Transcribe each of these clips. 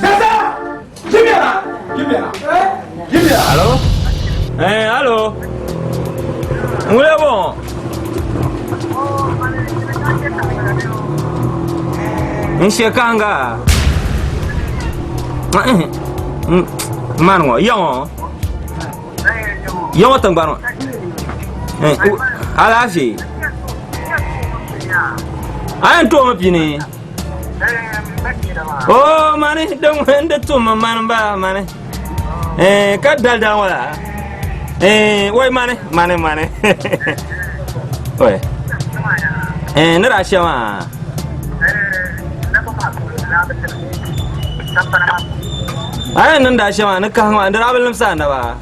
Dada! Jimiya! Jimiya! Jimiya! Alo? Eh, alo? Ŋuni bɔŋɔ? N she kahinga? Mani ŋɔ, ya ŋɔ? Ya ŋɔ tiŋgbani ŋɔ? Alaafee? A yɛn toomi pini? Oh, mani, din di tummi mani m-bala mani. Eh, ka dali dali ŋɔ la. Eh, wai mani, mani, mani. Wai. Eh, ni daa shɛm maa. A yɛn niŋ daa shɛm maa, ni kahi maa, di daa bi limsi a naba.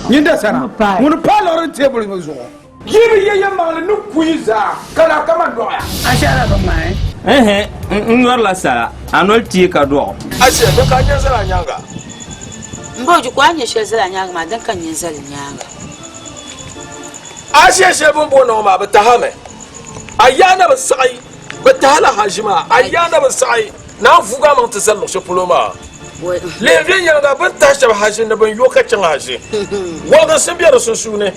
Nyin da sana ŋuni pa liɣiri teebuli ŋɔ zuɣu. Yi bi ye yɛlimaŋli ni ku yi zaa ka lahi kaman dɔɣiya. Ashaara bi ŋmaai. Ɛhɛ, n nyɔrila sala, a noli teei ka dɔɣi. Ashe, din ka a nya zali a nyaaŋa? M-bo ko a nya shɛli zali a nyaaŋa maa, din ka n nya n-zali n nyaaŋa. Ashe shɛli bɛ ni booni ŋɔ maa, bɛ tahimi. A yaa na bi saɣi Bɛ tahi la haʒi maa, a yaa na bi saɣi ni a vuug amaŋ ti zali luɣ shɛli polo maa. Lihi viɛnyɛliŋga bɛ ni tahi shɛba haʒi ni bɛn yo ka chaŋ haʒi. Wɔliginsim be di sunsuuni.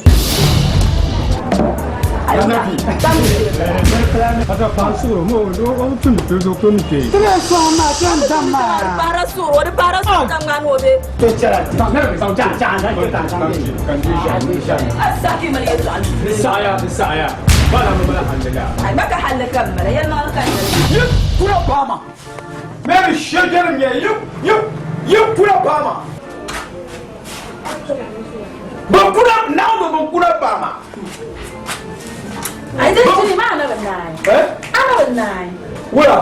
Yi kura paama mɛri shɛjɛri nyɛ yi yi yi kura paama bin kura naawuni bin kura paama. Wula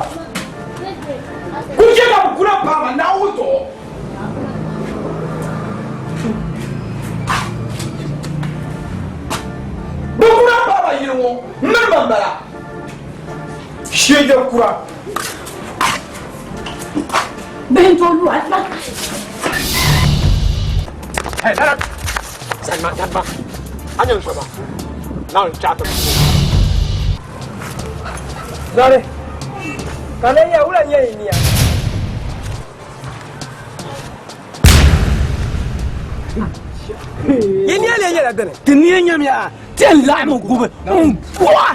ku chɛ ka bi kura paama naawuni zuɣu. Bɛ kura paaba yili ŋɔ mini ban bala sheeja kura. Bihi n tooi lu a Hey, dara. Salma, Salma. Anyan shaba. Na chata. Zare. Kana ya wula nya iniya. Yi nia lee nyɛla dini? Ti nia nyamiya ti yɛn laɣimi gubi m-buɣa.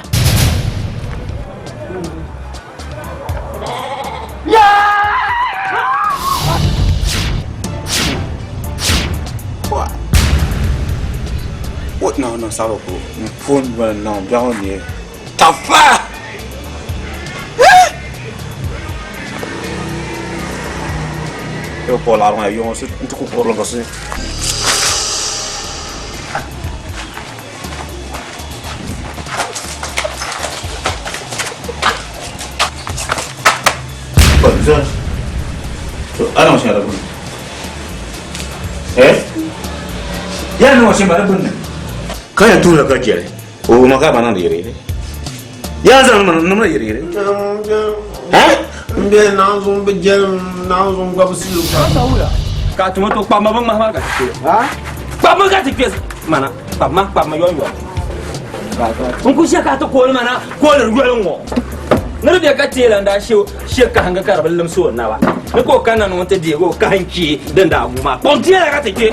O na na salo ko n pun wala na biɛɣu ni tafa Yo ko la ro yo si n ti ku ko lo si Ana wa shara bunni. Eh? Ya na wa shara bunni. Ka ya tura ka jere. O ma ka bana yere yere. Ya zan ma na yere yere. Eh? N bɛ naanzuŋ bi jɛlim naanzuŋ gba bi silu ka. Ka tuma to kpamma bin ŋmahi maa ka ti kpe. Kpamma ka ti kpe mana kpamma kpamma yɔn yɔn. N ku shɛ ka ti kooli mana kooli yɔli ŋɔ. Ni di bɛ ka teela n daa she she kahinga ka di bi limsi o naba. Ni ka o kanna ni o ti deegi o kahin kpee din daa gu maa. Kpɔŋ teela ka ti kpe.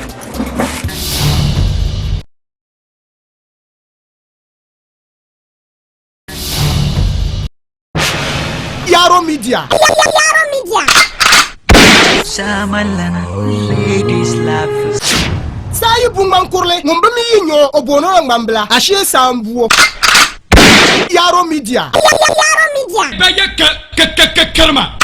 Yaro Media. Yaro Media. Samalana, ladies love. Saa yi bu ŋman kurili ŋun bi mi yi nyo o booni o ŋmanbila ashee saa n buo. Yaro Media. Yaro Media. Bɛ yɛ ka ka ka ka karima.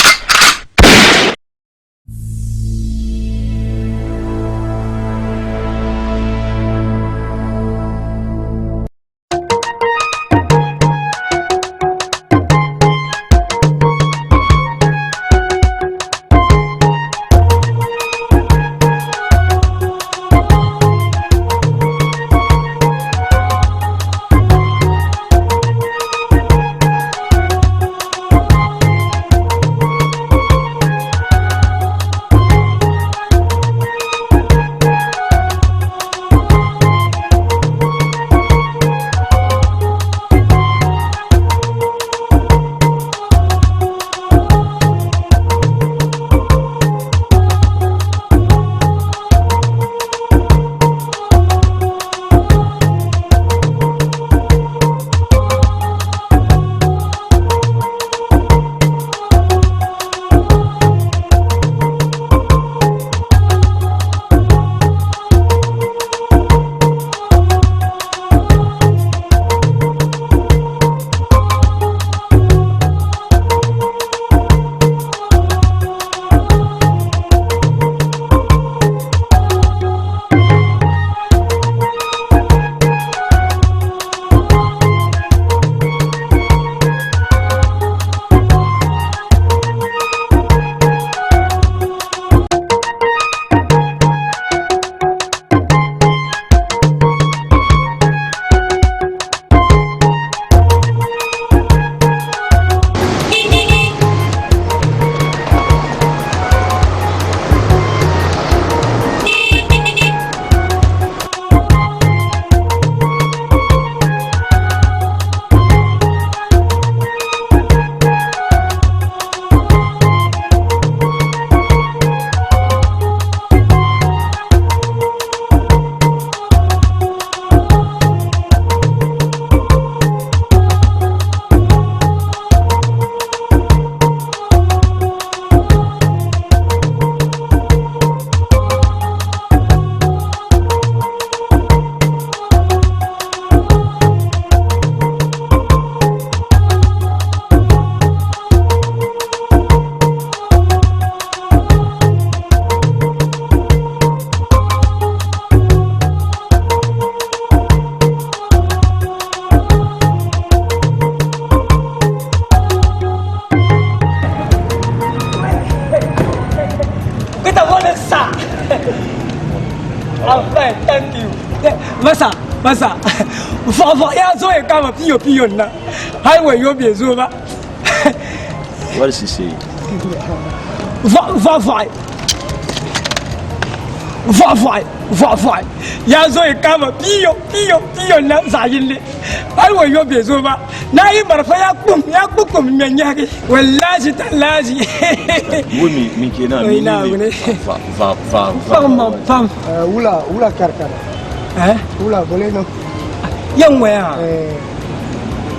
I'm fine, thank you. Masa, masa. Fɔɣifɔɣi yaa zo ya kama piyo piyo na. Hali wa yo bɛ zo ba. What is he saying? Fɔɣifɔɣi. Fɔɣifɔɣi, fɔɣifɔɣi. Yaa zo ya kama piyo piyo piyo na zaɣ yinli. Hali wa yo bɛ zo ba. Na yi marafa ya kpum ya kpum ŋmɛ nyɛhigi. Wallahi tallahi. Wo mi mi kenan Oi, na menene wuni. va va va va. Pam pam pam. Wula wula karkara. Eh? Wula bole no. Yan waya.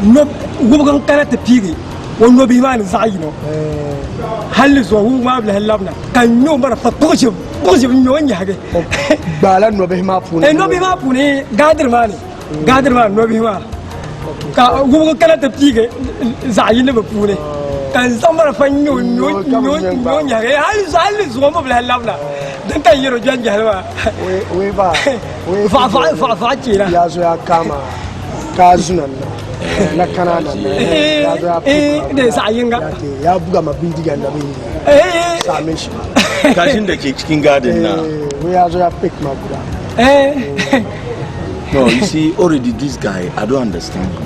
No wubgan kana ta pigi. Wa no bi ma ni zaɣ yino. Hali zuwa wubg maa bi lahi labina ka n nyo marafa buɣushim buɣushim n nyo n nyɛhigi. Gbaala nɔbihi maa puuni. Eh, nɔbihi maa puuni gaadir maa ni gaadir maa nɔbihi maa ka wubgi kana ti piigi zaɣ yini bi puuni ka n zaŋ marafa nyo nyo nyo nyo nyɛhigi hali hali zuɣu mi bi lahi labina din ka n yɛro jɛn jɛhili maa. Wei ba. Wei Faɣa faɣa faɣa cheera. Ya zo ya kama ka zuna na. Na kana na. Ya zo ya Eh, da zaɣ yinga. Ya buga ma bindiga da bin. Eh, Same shi ba. Kashin da ke cikin garden na. Wei ya zo ya pick ma guda. Eh. No, you see, already this guy, I don't understand him.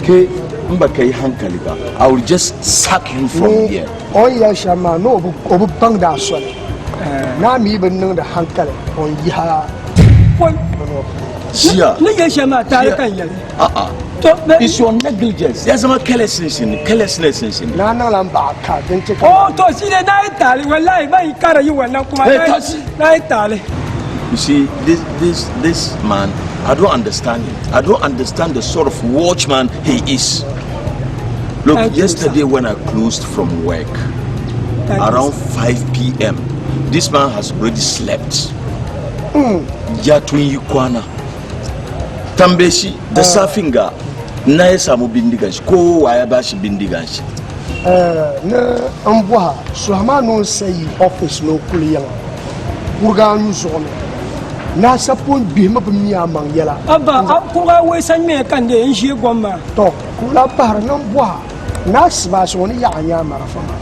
Ke, in baka yi hankali ba, I will just sack you from Ni here. o ni yɛli shɛm maa ni o bi baŋdi a soli. Naa mi bi niŋdi hankali o ni yiha Jiya. Ni yɛli shɛm maa taali ka n yɛli. Uh-uh. It's your negligence. Ya zama carelessness ne, carelessness ne. Naa niŋla n baɣa ka din chɛ ka. Oh, to shi ne na yi taali wallahi ban yi kara yi wannan kuma Hey, na yi- tashi. na yi taali. You see, this man, I don't understand him. I don't understand the sort of watchman he is. Look, Thank you, yesterday when I closed from work, Thank you, around 5 p.m., this man has already slept. Ya tun yi kwana. Tambaye shi da safin ga na ya samu bindigan shi ko wa ya bashi bindigan shi. Ni n bɔha Suhama ni o sayi office ni o kuli yiŋa kuriga anu zuɣu ni naa sapon gbihimi bi mi a maŋ yɛla. Abba, a kuriga wei san ŋmɛya ka n dee n ʒie gom maa. To ka o lahi pahiri ni n bɔha naa sibaasi ŋɔ ni yaɣa nyɛ a marafa maa.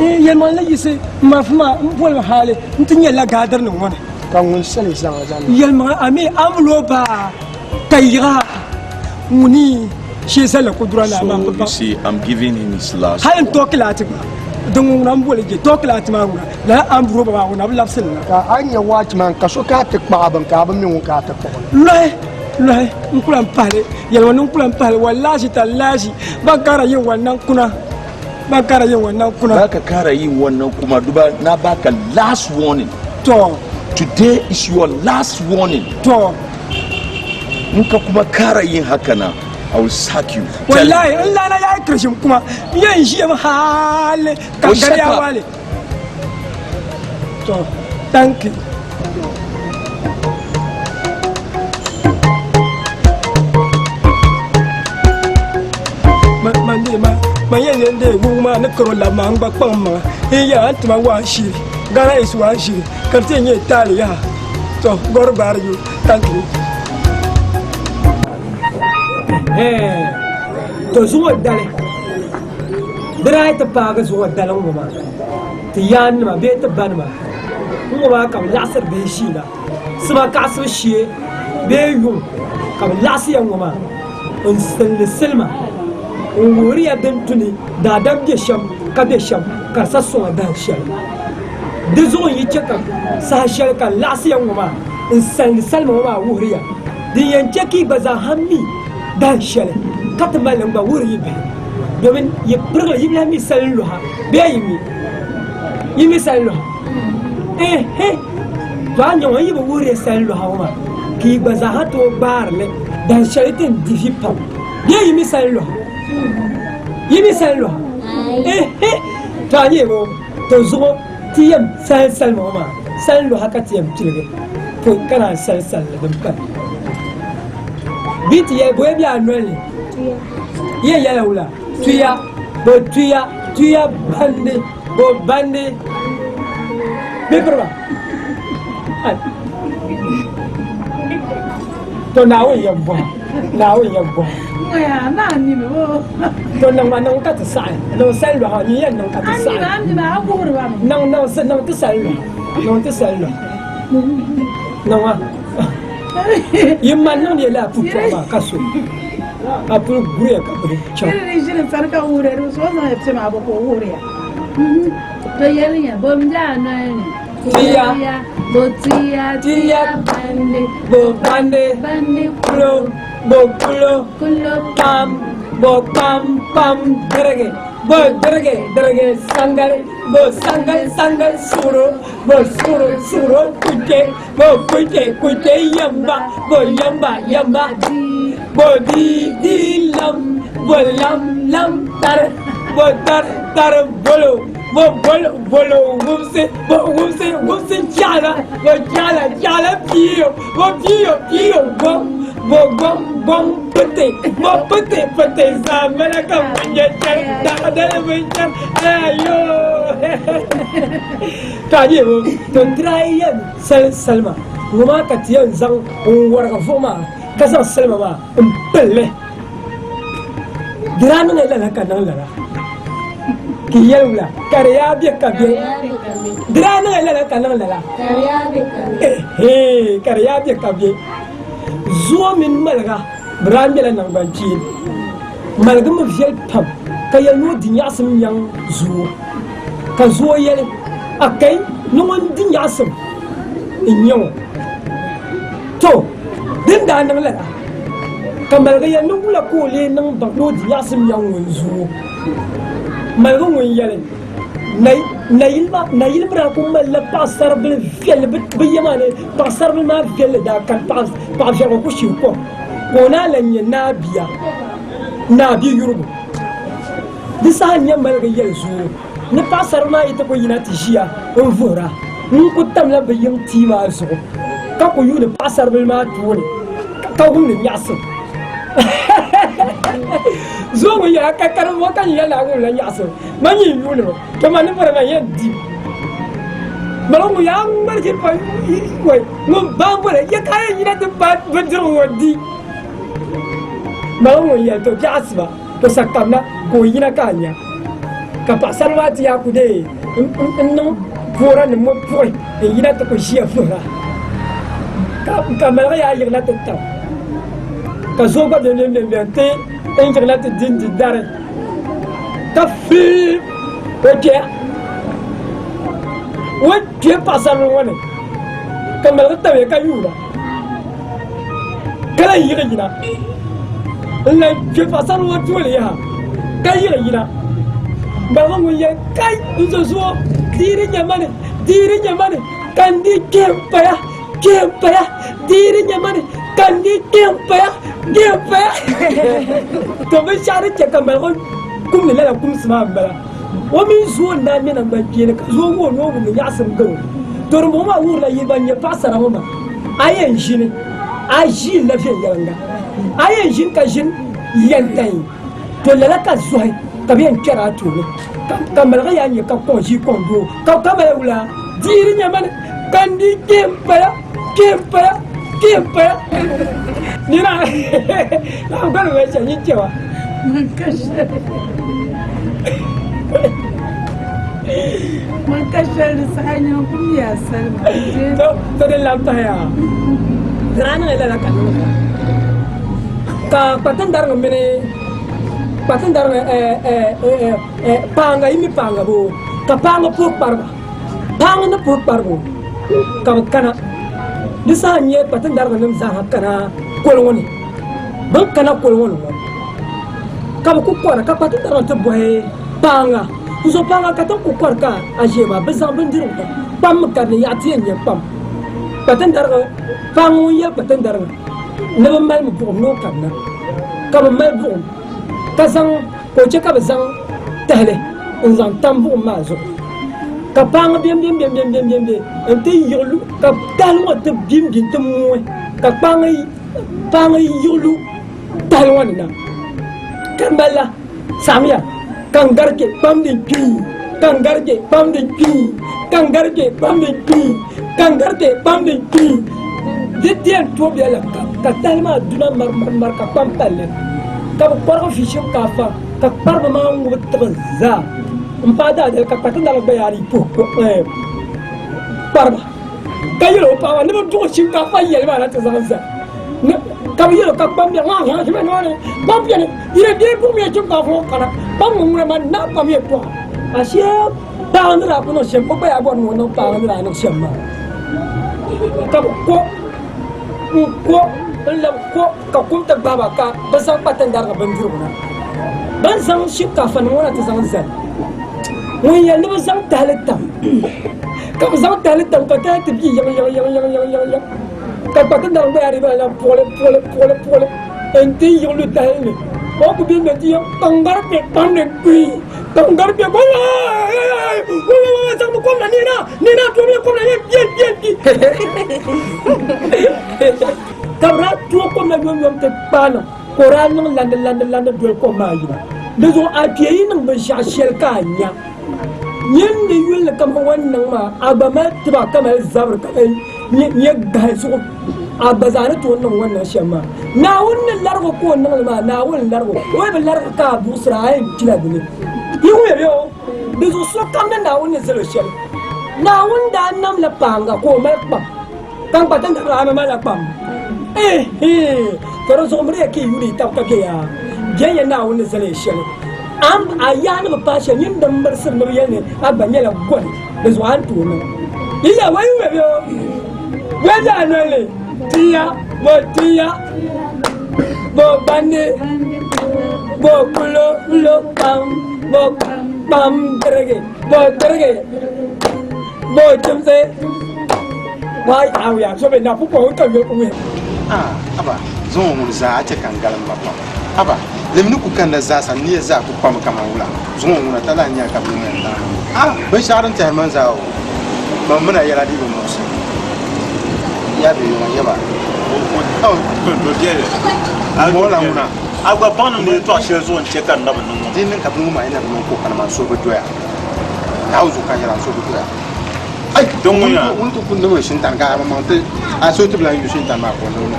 Yɛlimaŋli yiɣisi marafa maa n bolimi hali n ti nyɛla gaadir ni ŋɔ ni. Ka ŋun sali zaŋ zaŋ. Yɛlimaŋli a mi amlo baa ka yiɣa ŋuni shee zalla kudura na So maa bi you baŋ. see, I'm giving him his last. Hali n tɔɔ kilaati gba din ŋuna n boli je tɔɔ kilaati maa ŋuna lala amro maa ŋuna bi labisili na. Ka a nya watchman ka so ka ti kpaɣa bini ka a bi mi ŋun ka ti kpaɣa li. Lɔhi lɔhi n kula n pahili yɛlimaŋli ni n kula n pahili wallahi tallahi ban kara yin wannan kuna ban kara yin wannan kuna. Baka kara yin wannan kuma duba na baka last warning. To. Today is your last warning. To. In ka kuma kara yin haka na, I will sack you. Wallahi in lana ya yi karshen kuma yin shi ya hali Oh, kankar shut ya up. wale. To, thank you. Ma ma ne ma ma yɛn ne de wu ma ne karo la ma n gba kpaŋ ma n yɛ an tuma wa shiri Ghana is wa shiri ka ti nyɛ taali ya to gɔri baari you thank you. To zuŋɔ dali di daa yi ti paagi zuŋɔ dali ŋɔ maa ti yaannima bee ti banima ŋɔ maa ka bi laɣasiri bihi sheena sima kaɣasibu shee bee yuŋ ka bi laɣasiya ŋɔ maa n silini silima n wuhiriya din tuni daadam bɛ shɛm ka bɛ shɛm ka di sa soŋa dahin shɛli di zuɣu n yi chɛ ka saha shɛli ka n laɣasiya ŋɔ maa n salini salima ŋɔ maa wuhiriya din yɛn chɛ ka yi gba zaa ha mi dahin shɛli ka ti mali n gba wuhiri yi bihi domin yi pirigili yi bi lahi mi salin lɔha bee yi mi yi mi salin lɔha ehe to a nyɛ ŋɔ yi bi wuhiri salin lɔha ŋɔ maa ka yi gba zaa ha tooi gbaari li dahin shɛli ti ni di vi pam bee yi mi salin lɔha yi mi salin lɔha ehe to a nyɛ bo to zuɣu ti yɛn sali salima ŋɔ maa salin lɔha ka ti yɛn piligi pɔi ka naan sali salili din pali bi ti yɛli boya bɛ a noli ni yɛ yɛla wula tuya bo tuya tuya bandi bo bandi bi piriba to naawuni yɛn bɔha naawuni yɛn bɔha to niŋ ma niŋ ka ti saɣi niŋ sali lɔha nyin yɛn niŋ ka ti saɣi niŋ niŋ niŋ ti sali lɔha niŋ ti sali lɔha. Nawa. Yi mali niŋdi ya lala pukpɔɣu maa ka so ka puli guriya ka bɛ chaŋ. Niri di ʒini sani ka wuhiri di so o zaŋ ya piɛma bɔ ka o wuhiri ya. To yɛliya bo m-be a noli ni. Tiya. Bo tiya tiya bandi. Bo bandi. Bandi kulo. Bo kulo. Kulo. Pam. Bo pam pam dirigi. Bo dirigi dirigi sangali. Bo sangali sangali suɣuro. Bo suɣuro suɣuro kuche. Bo kuche kuche yamba. Bo yamba yamba. Bo di di lam. Bo lam lam tar. Bo tar tar bolo. Bo bolo bolo wumsi. Bo wumsi wumsi chaɣila. Bo chaɣila chaɣila piyo. Bo piyo piyo gom. Bo gom gom piti. Bo piti piti zamana ka bunye chɛri. Daɣadali bin chɛri. Ayo. To a nyɛ bo to try yɛn sali salima ŋɔ maa ka ti yɛn zaŋ n wɔrigi vuɣu maa ka zaŋ salima maa n pilli. Di daa niŋla lala ka niŋ lala ka yɛli wula ka di yaa bɛ ka bɛ. Di daa niŋla lala ka niŋ lala ka di yaa bɛ ka bɛ. Zuɣu mini maliga bi daa ŋmɛla naŋgban kpeeni. Maligi mi viɛli pam ka yɛli ni o di nyaɣisim nyaŋ zuo. Ka zuo yɛli, Akai, ni ŋun di nyaɣisim n-nyɛ ŋɔ. To, din daa niŋ lala, ka maligi yɛli ni wula ka o lee niŋ baŋ ni o di nyaɣisim nyaŋ ŋun zuo? Maligi ŋun yɛli, Nayili mi daa kul malila paɣisaribila viɛlli bɛ ya maa ni, paɣisaribila maa viɛlli daa kani paɣ viɛligu ku shihi kom, ka o naan lan nyɛ naa bia, naa biyurigu. Di saha n-nyɛ maligi yɛli zuo ni paɣisaribila maa yi ti kul yina ti ʒiya n-vuhira, ŋun kul tamla bɛ yiŋ tia maa zuɣu ka ku yuuni paɣisaribila maa tooni ka wumdi nyaɣisim. Zuo ŋun yɛla ka karimba ka nyin yɛli ni a wumla nyaɣisim, man nyin yuuni mi, to man ni bɔri man yɛn di. Maligi ŋun yaa ŋmaligi pa wai ŋun baai bɔli ya ka a yɛn yina ti paai bindirigu ŋɔ di. Maligi ŋun yɛli to biɛɣu asiba. To sa kamna ka o yina ka a nya ka paɣasarili maa ti yaa ku dee n niŋ poora nim ŋɔ puɣi n yina ti ku ʒiya vuhira ka maligi yaa yiɣina ti tam ka zuɣu gba bɛn bɛn bɛn ti n yiɣina ti dindi dari ka fii o kpɛya o kpɛ paɣasarili ŋɔ ni ka maligi tamya ka yuuna ka lahi yiɣi yina n lahi kpɛ paɣasarili ŋɔ tooni yaha ka yiɣi yina balibu ŋun yɛli kai n zo zuɣu deeri nyɛ mani deeri nyɛ mani ka n di kpɛ n paya kpɛ n paya deeri nyɛ mani ka n di kpɛ n paya kpɛ n paya to binshaɣu din chɛ ka maligu kumdi lala kumsi maa n bala o mini zuo n daa ŋmɛ naŋgban kpeeni ka zuo wuhi ni o wumdi nyaɣasim garo to dimbɔŋɔ maa wuhurila yi ban nyɛ paɣasara ŋɔ maa a yɛn ʒini a ʒiinla viɛnyɛliŋga a yɛn ʒini ka ʒini yɛntayi to lala ka zohi ka bɛ yɛn kpɛri a tooni ka maligi yaa nyɛ ka kɔŋ ʒii kɔŋ doo ka ka mali wula diiri nyɛ mani ka n di kpɛ n paya kpɛ n paya kpɛ n paya nina na gɔli bɛ shɛli nyin chɛwa Man ka shɛli di saha nyɛ kum ya salima. To to din lan pahiya di daa niŋla lala ka niŋ lala ka kpatindariŋ mini kpatindariŋ paaŋa yi mi paaŋa boo ka paaŋa puhi kpariba paaŋa ni puhi kparibu ka bi kana di saha n nyɛ kpatindariŋ nim zaaha kana koli ŋɔ ni bin kana koli ŋɔ ni ŋɔ ka bi ku kɔra ka kpatindariŋ ti bɔhi paaŋa n zo paaŋa ka ti ku kɔri ka a ʒiya maa bi zaŋ bindirigu ka kpam mi ka di yaɣa ti yɛn nyɛ kpam kpatindariga paaŋa ŋun yɛli kpatindariga ni bi malimi buɣum ni o kanna ka bi mali buɣum ka zaŋ ka o chɛ ka bi zaŋ tahali n zaŋ tam buɣum maa zuɣu ka paaŋa bɛn bɛn bɛn bɛn bɛn bɛn bɛn n ti yiɣi lu ka tahali ŋɔ ti bimbi n ti mooi ka kpaaŋa paaŋa yiɣi lu tahali ŋɔ ni na ka malila saɣamiya ka n gari kpɛ kpam din kpii ka n gari kpɛ kpam din kpii ka n gari kpɛ kpam din kpii ka n gari kpɛ kpam din kpii di ti yɛn to biɛla ka tahali maa duna mari mari mari ka kpam palli ka bi kɔrigi fi shinkaafa ka kpariba maa ŋubi tiɣi zaa n paai daadali ka kpatindali gba yaa di puhi kpariba. Ka yɛl o paɣa maa ni bɛ duɣi shinkaafa yɛli maa na ti zaŋ zali. Ni ka bɛ yɛl o ka kpam bɛ ŋɔ ŋɔ ʒimi noo ni kpam bɛni yili dee buɣimiya shinkaafa ŋɔ kana kpam ŋɔ ŋuna maa naa kpam yɛltɔɣa. Ashee paɣa ni daa ku niŋ shɛm o gba yaa bɔri ni o niŋ paɣa ni daa niŋ shɛm maa ka bɛ ko n-ko n-labi ko ka kum ti gbahi ba ka bɛ zaŋ kpa tindarigi bindirigu na. Bɛ ni zaŋ shinkaafanima ŋɔ na ti zaŋ zali ŋun yɛli ni bɛ zaŋ tahali tam ka bɛ zaŋ tahali tam ka tahali ti bie yiŋ yiŋ yiŋ yiŋ yiŋ yiŋ ka kpa tindarigi gba yaa di bala puɣili puɣili puɣili puɣili n-ti yiɣi lu tahali ni o ku bɛ ti yɛn kpaŋgari kpɛ kpamdi kui kpaŋgari kpɛ zaŋmi kom na nina nina tomi kom na bɛ bɛ bɛ ka bi daa tooi kom na yomyom ti kpaa niŋ ka o daa niŋ landi landi landi doli kom maa yina di zuɣu a kpee yi niŋ binshaɣu shɛli ka a nya nyin ni yulli kaman o ni niŋ maa a gba mali tiba ka mali zabiri ka nyɛ gahi zuɣu a gba zaa ni tooi niŋ o ni niŋ shɛm maa. Naawuni ni larigi o ka o niŋ li maa, Naawuni n-larigi o. O yi bi larigi ka a buɣisira, a yɛn kpila di ni. Yi wuhiya bee o? Di zuɣu sokam ni Naawuni ni zal o shɛli. Naawuni daa namla paaŋa ka o mali kpam, ka n gba ti niŋ a mi malila kpam. Ehe! To di zuɣu miriya ka yi yuli yi tab ka be yaa. Benya Naawuni ni zali ya shɛli. A yaa ni bi paai shɛli, nyin din mirisiri ni bi yɛli ni a gba nyɛla goli. Di zuɣu a ni tooi niŋ. Yi ya wai wɛ bɛ o wɛ bɛ a noli tiya bo tiya bo bandi bo kulo kulo kpam bo kpam dirigi bo dirigi bo chimsi wai awiya so bɛ na pupɔ ka yoli ku Ah, aba, zuŋɔ ŋuni zaa a chɛ ka n galim ma pam. Aba, lemi ni ku kanna zaasa n nia zaa ku kpami kaman wula. Zuŋɔ ŋuna ta lahi nya ka bɛ niŋ n lahi. Ah, binshɛɣu din tɛhiri man zaa o, man mi na yɛla di bi muɣisi. Ya bɛ yɔŋɔ yɛba. Ŋɔ la ŋuna. A gba baŋ ni yɛtɔɣ shɛli zuɣu n-chɛ ka n na bi niŋ ŋɔ. Di niŋ ka bini ŋɔ maa yi na bi niŋ ka o kana maa n suhu bi doya. Naawuni zuɣu ka n yɛra n suhu bi doya. Ai, Din ŋunya. Ŋun ti ku niŋ shintani ka a maŋ ti a so ti bi lahi yu shintani maa ka o niŋ li.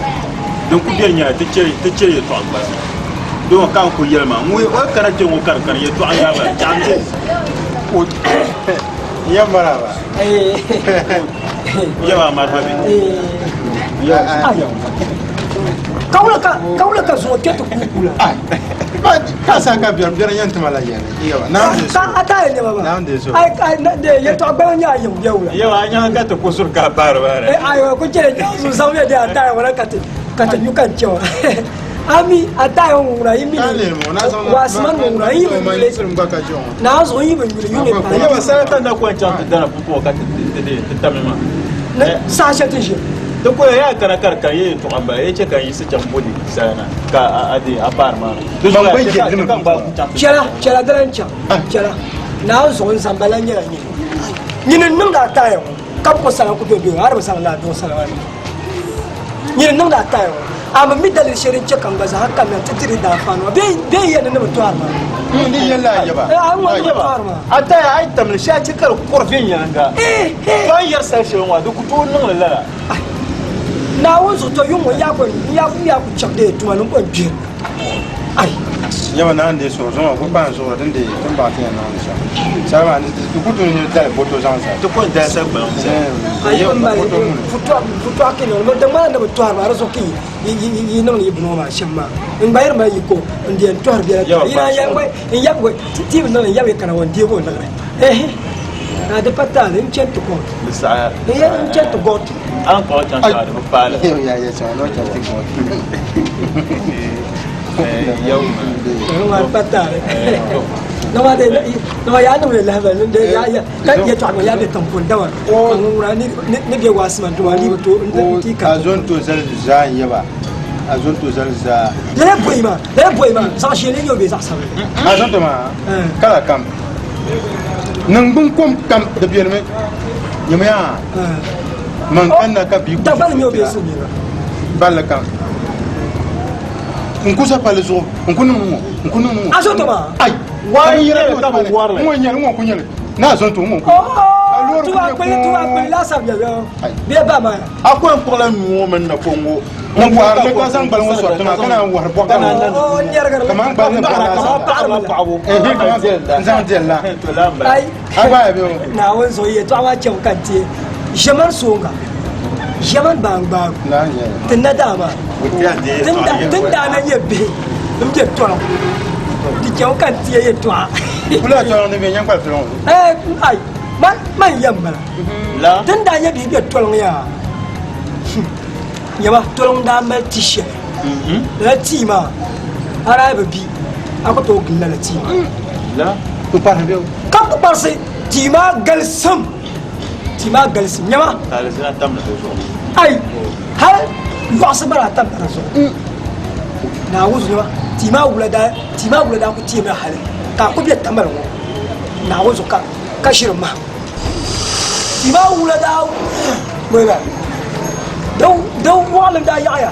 Din ku beni nyɛla ti chɛ ti chɛ yɛltɔɣa gba zaa. Di ŋɔ ka n ku yɛli maa, ŋun o yi kana kpe ŋɔ ka di kani yɛltɔɣa n-yaa bala, chaɣ n-je. O yɛm bala ba. Yɛm a marifa bɛ. Ka wula ka ka wula ka zuŋɔ kpɛ ti kuukuu la. Ka sa ka biɛri biɛri yɛn tima la yɛli. Ka a taaya nɛma maa. Ai ai de yɛltɔɣa gbana nyɛ a yiŋ bɛ wula. Yɛm a nyaŋ ka ti ku suri ka a baari baari. Ayi ku chɛli zu zaŋ bɛ de a taaya ŋɔ na ka ti ka ti nyu ka n chɛ wa. Ami a taaya ŋɔ ŋuna yi mi waasiman ŋɔ ŋuna yi bi nyuli naa zuɣu yi bi nyuli yuli pa. Yɛm sala ka na ku yɛn chaŋ ti dana pumpɔŋɔ ka ti ti tami maa. Saha shɛli ti ʒiya. Ti ku yaa kana ka di kani yɛ yɛltɔɣa m-bala ya chɛ ka n yiɣisi chaŋ boli sala na ka a de a baari maa. Chɛla, chɛla di lan chaŋ, chɛla. Naawuni zuɣu n zamba lan nyɛla nyini. Nyini n-niŋdi a taaya ŋɔ, ka bi ku sala ku be bɛ a di bi zaŋ laa duɣi sala maa niŋ. Nyini n-niŋdi a taaya ŋɔ, a mi mi daliri shɛli din chɛ ka n gba zaa kanna nti diri daanfaani ŋɔ bee n yɛli ni ni bi tɔhiri ma? N di yɛli a yaba. A ŋɔ ni bi tɔhiri ma. A taaya a yi tam li shee a chɛ ka di kɔri viɛnyɛliŋga. To a ni yɛri sal shɛli ŋɔ, di ku tooi niŋ li lala. Naawuni zuɣu to yuŋ ŋɔ n yaa ku chaŋ deei tuma ni n ko n-gbihiri. Ai. Yaba naan deei suɣuri zuŋɔ ku kpahi zuɣuri din deei tin baŋ ti yɛn niŋdi shɛm. Sali maa ni di ku tooi nyɛ dali boto zaŋ zali. Ti ku n dali sali gbaliŋ zali. Ayi n mali futɔɣu ki niŋdi di ŋmanila ni bi tɔhiri maa di zuɣu ki yi niŋdi yi bini ŋɔ maa shɛm maa n gba yiri mali yiko n di yɛn tɔhiri biɛla yi naan yɛli wai n yab wai ti bi niŋli n yab yi kana ŋɔ n deegi o liɣiri ehe na di pa taali n chani ti kɔɔtu Di saɣaya. n yɛli n chani ti kɔɔtu. A ni kpuɣi chaŋ shɛŋa di bi paai li. Ya ya chaŋ ni o chaŋ ti kɔɔtu. A zo n-to zali zaa n-yaba. A zo n-to zali zaa. A zo n-to maa kala kam niŋgbuŋ kom kam di benimi nyamiya man kanna ka bia ku balli kam. N ku sa palli zuɣu n ku niŋ ŋɔ n ku niŋ ŋɔ. A zo to maa. Ai. Wari yɛrɛ ka bi wari li. Ŋɔ nyɛli ŋɔ ku nyɛli naa zo to ŋɔ ku. Tuba kpeli tuba kpeli laasabu yɛ yɔ. Bee ba maa. A ko n kpuɣila nuu ŋɔ mini napɔŋ ŋɔ. N wahiri li ka zaŋ gbali ŋɔ sɔri tiŋa ka naan wahiri bɔɣa ŋɔ. Kaman gbali ni bɔɣa laasabu. N zaŋ deli la. Ai. A gba ya bɛ o. Naawuni zuɣu yɛltɔɣa maa chɛmi ka n ti ʒiɛmani sooŋa. Ʒiɛmani baa n-gbaag o. Ti na daa maa, ti ni daa na nyɛ bihi m-be tɔriŋ, di chɛmi ka n ti ya yɛtɔɣa. Ɛɛ, ai, man yɛm m-bala. Ti ni daa nyɛ bihi be tɔriŋ yaa, nyama tɔriŋ daa mali ti shɛli. Lala tia maa, a daa yi bi bi, a ku tooi gili lala tia maa. Ka kpukparisi tia maa galisim. Tia maa galisi nyama. Ka alizina tamdi di zuɣu. Ai, hal lɔɣisi gba daa tamla di zuɣu. Naawuni zuɣu nyama, tia maa wula daa, tia maa wula daa ku teemi hali ka a ku be tamali ŋɔ Naawuni zuɣu ka, ka ʒiri mahim. Tia maa wula daa, wala, di, di wɔɣilim daa yaɣiya.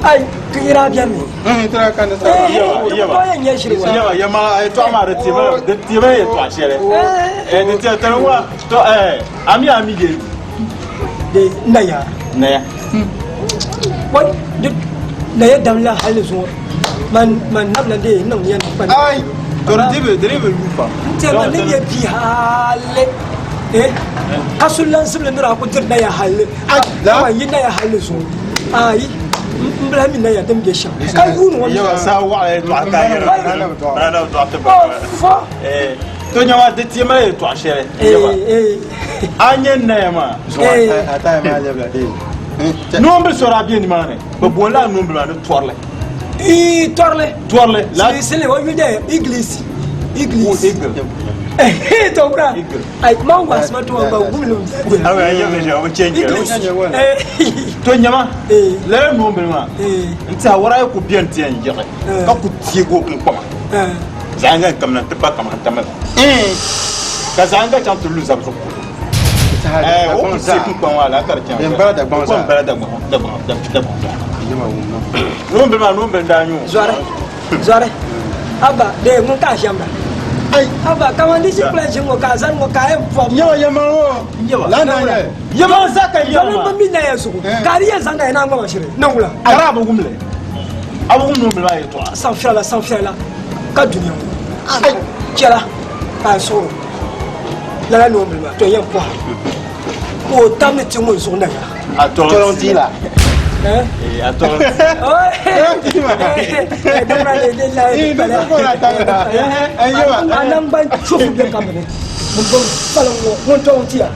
Ai, ka yi daa beni mi. Naya. Naya. Wai, naya damla hali zuɣu. Man man nabila de niŋ ya kpa. Ai, to di bi di bi lu pam. N tɛri ma ni nyɛ bia hali. Eh, ka so lan zibili nira ku diri naya hali. Ka man yi naya hali zuɣu. Ayi, n bi lahi mi naya din be shɛm. Ka yuuni ŋɔ mi. Sa waɣa yɛltɔɣa ka yɛri. Rana dɔɣi ti ba. Fo. To nyɛma di ti mali yɛltɔɣa shɛli. A nyɛ naya maa. Noombil so daa be nimaani. Bɛ boonila noombil maa ni tɔrili. Ii tɔrili. Tɔrili. Silisili o yuli dɛ Igilisi. Igilisi. Eagle. To kura. Ai man waasi ma to ba gumli. Awo ya yɛ bɛ o change. Igilisi. To nyɛma lala noombil maa n tiɛha wara yi ku bɛni ti yɛn yiɣi ka ku teegi o kunkpama zaɣ yinga n kamina n ti pa kaman tamali ka zaɣ yinga chaŋ ti lu zabi zuɣu polo. O ku teegi kunkpama maa laa ka di chaŋ. O ko n bala Dagbaŋ Dagbaŋ zaa. Noombil maa noombil n daa nyɛ o. Zɔri zɔri abba de ŋun ka a shɛm ba. Ai abba kaman di ʒi kula ʒi ŋɔ ka a zani ŋɔ ka a yɛn pɔbi. Nyɛma yɛma ŋɔ la na nyɛ. Yɛma zaa ka yɛma maa. Domin bi mi naya zuɣu ka a di yɛn zaŋ naya na ŋɔ ma shiri niŋ wula. Ka di a bi wum li. A bi wum noombil maa yɛltɔɣa. Sanfɛla sanfɛla ka dunia ŋɔ. Ai chɛla ka a suhuri lala noombil maa to yɛn pɔha ka o tam ni ti ŋun zuɣu naya. A tɔŋ ti la. A tɔŋ ti la. A nangban chofu bɛ ka mini ŋun gbubi faliŋ ŋɔ ŋun tɔŋ ti ya.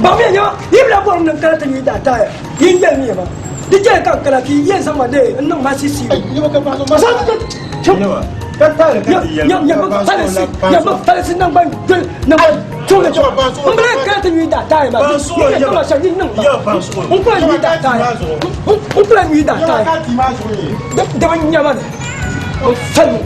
Baŋmiya nyɛma yi bi lahi bɔri ni n kana ti nyuui daa taaya yi ni yɛli mi ya maa di chɛli ka n kana ka yi yɛn zaŋ ma deei n niŋ ma sisiibu. Falisi nangban doli nangban tuuli n bi lahi kana ti nyuui daa taaya maa yi yɛn niŋ ma shɛm yi niŋ ma n ku lahi nyuui daa taaya n ku lahi nyuui daa taaya di bi nyɛma ni n fali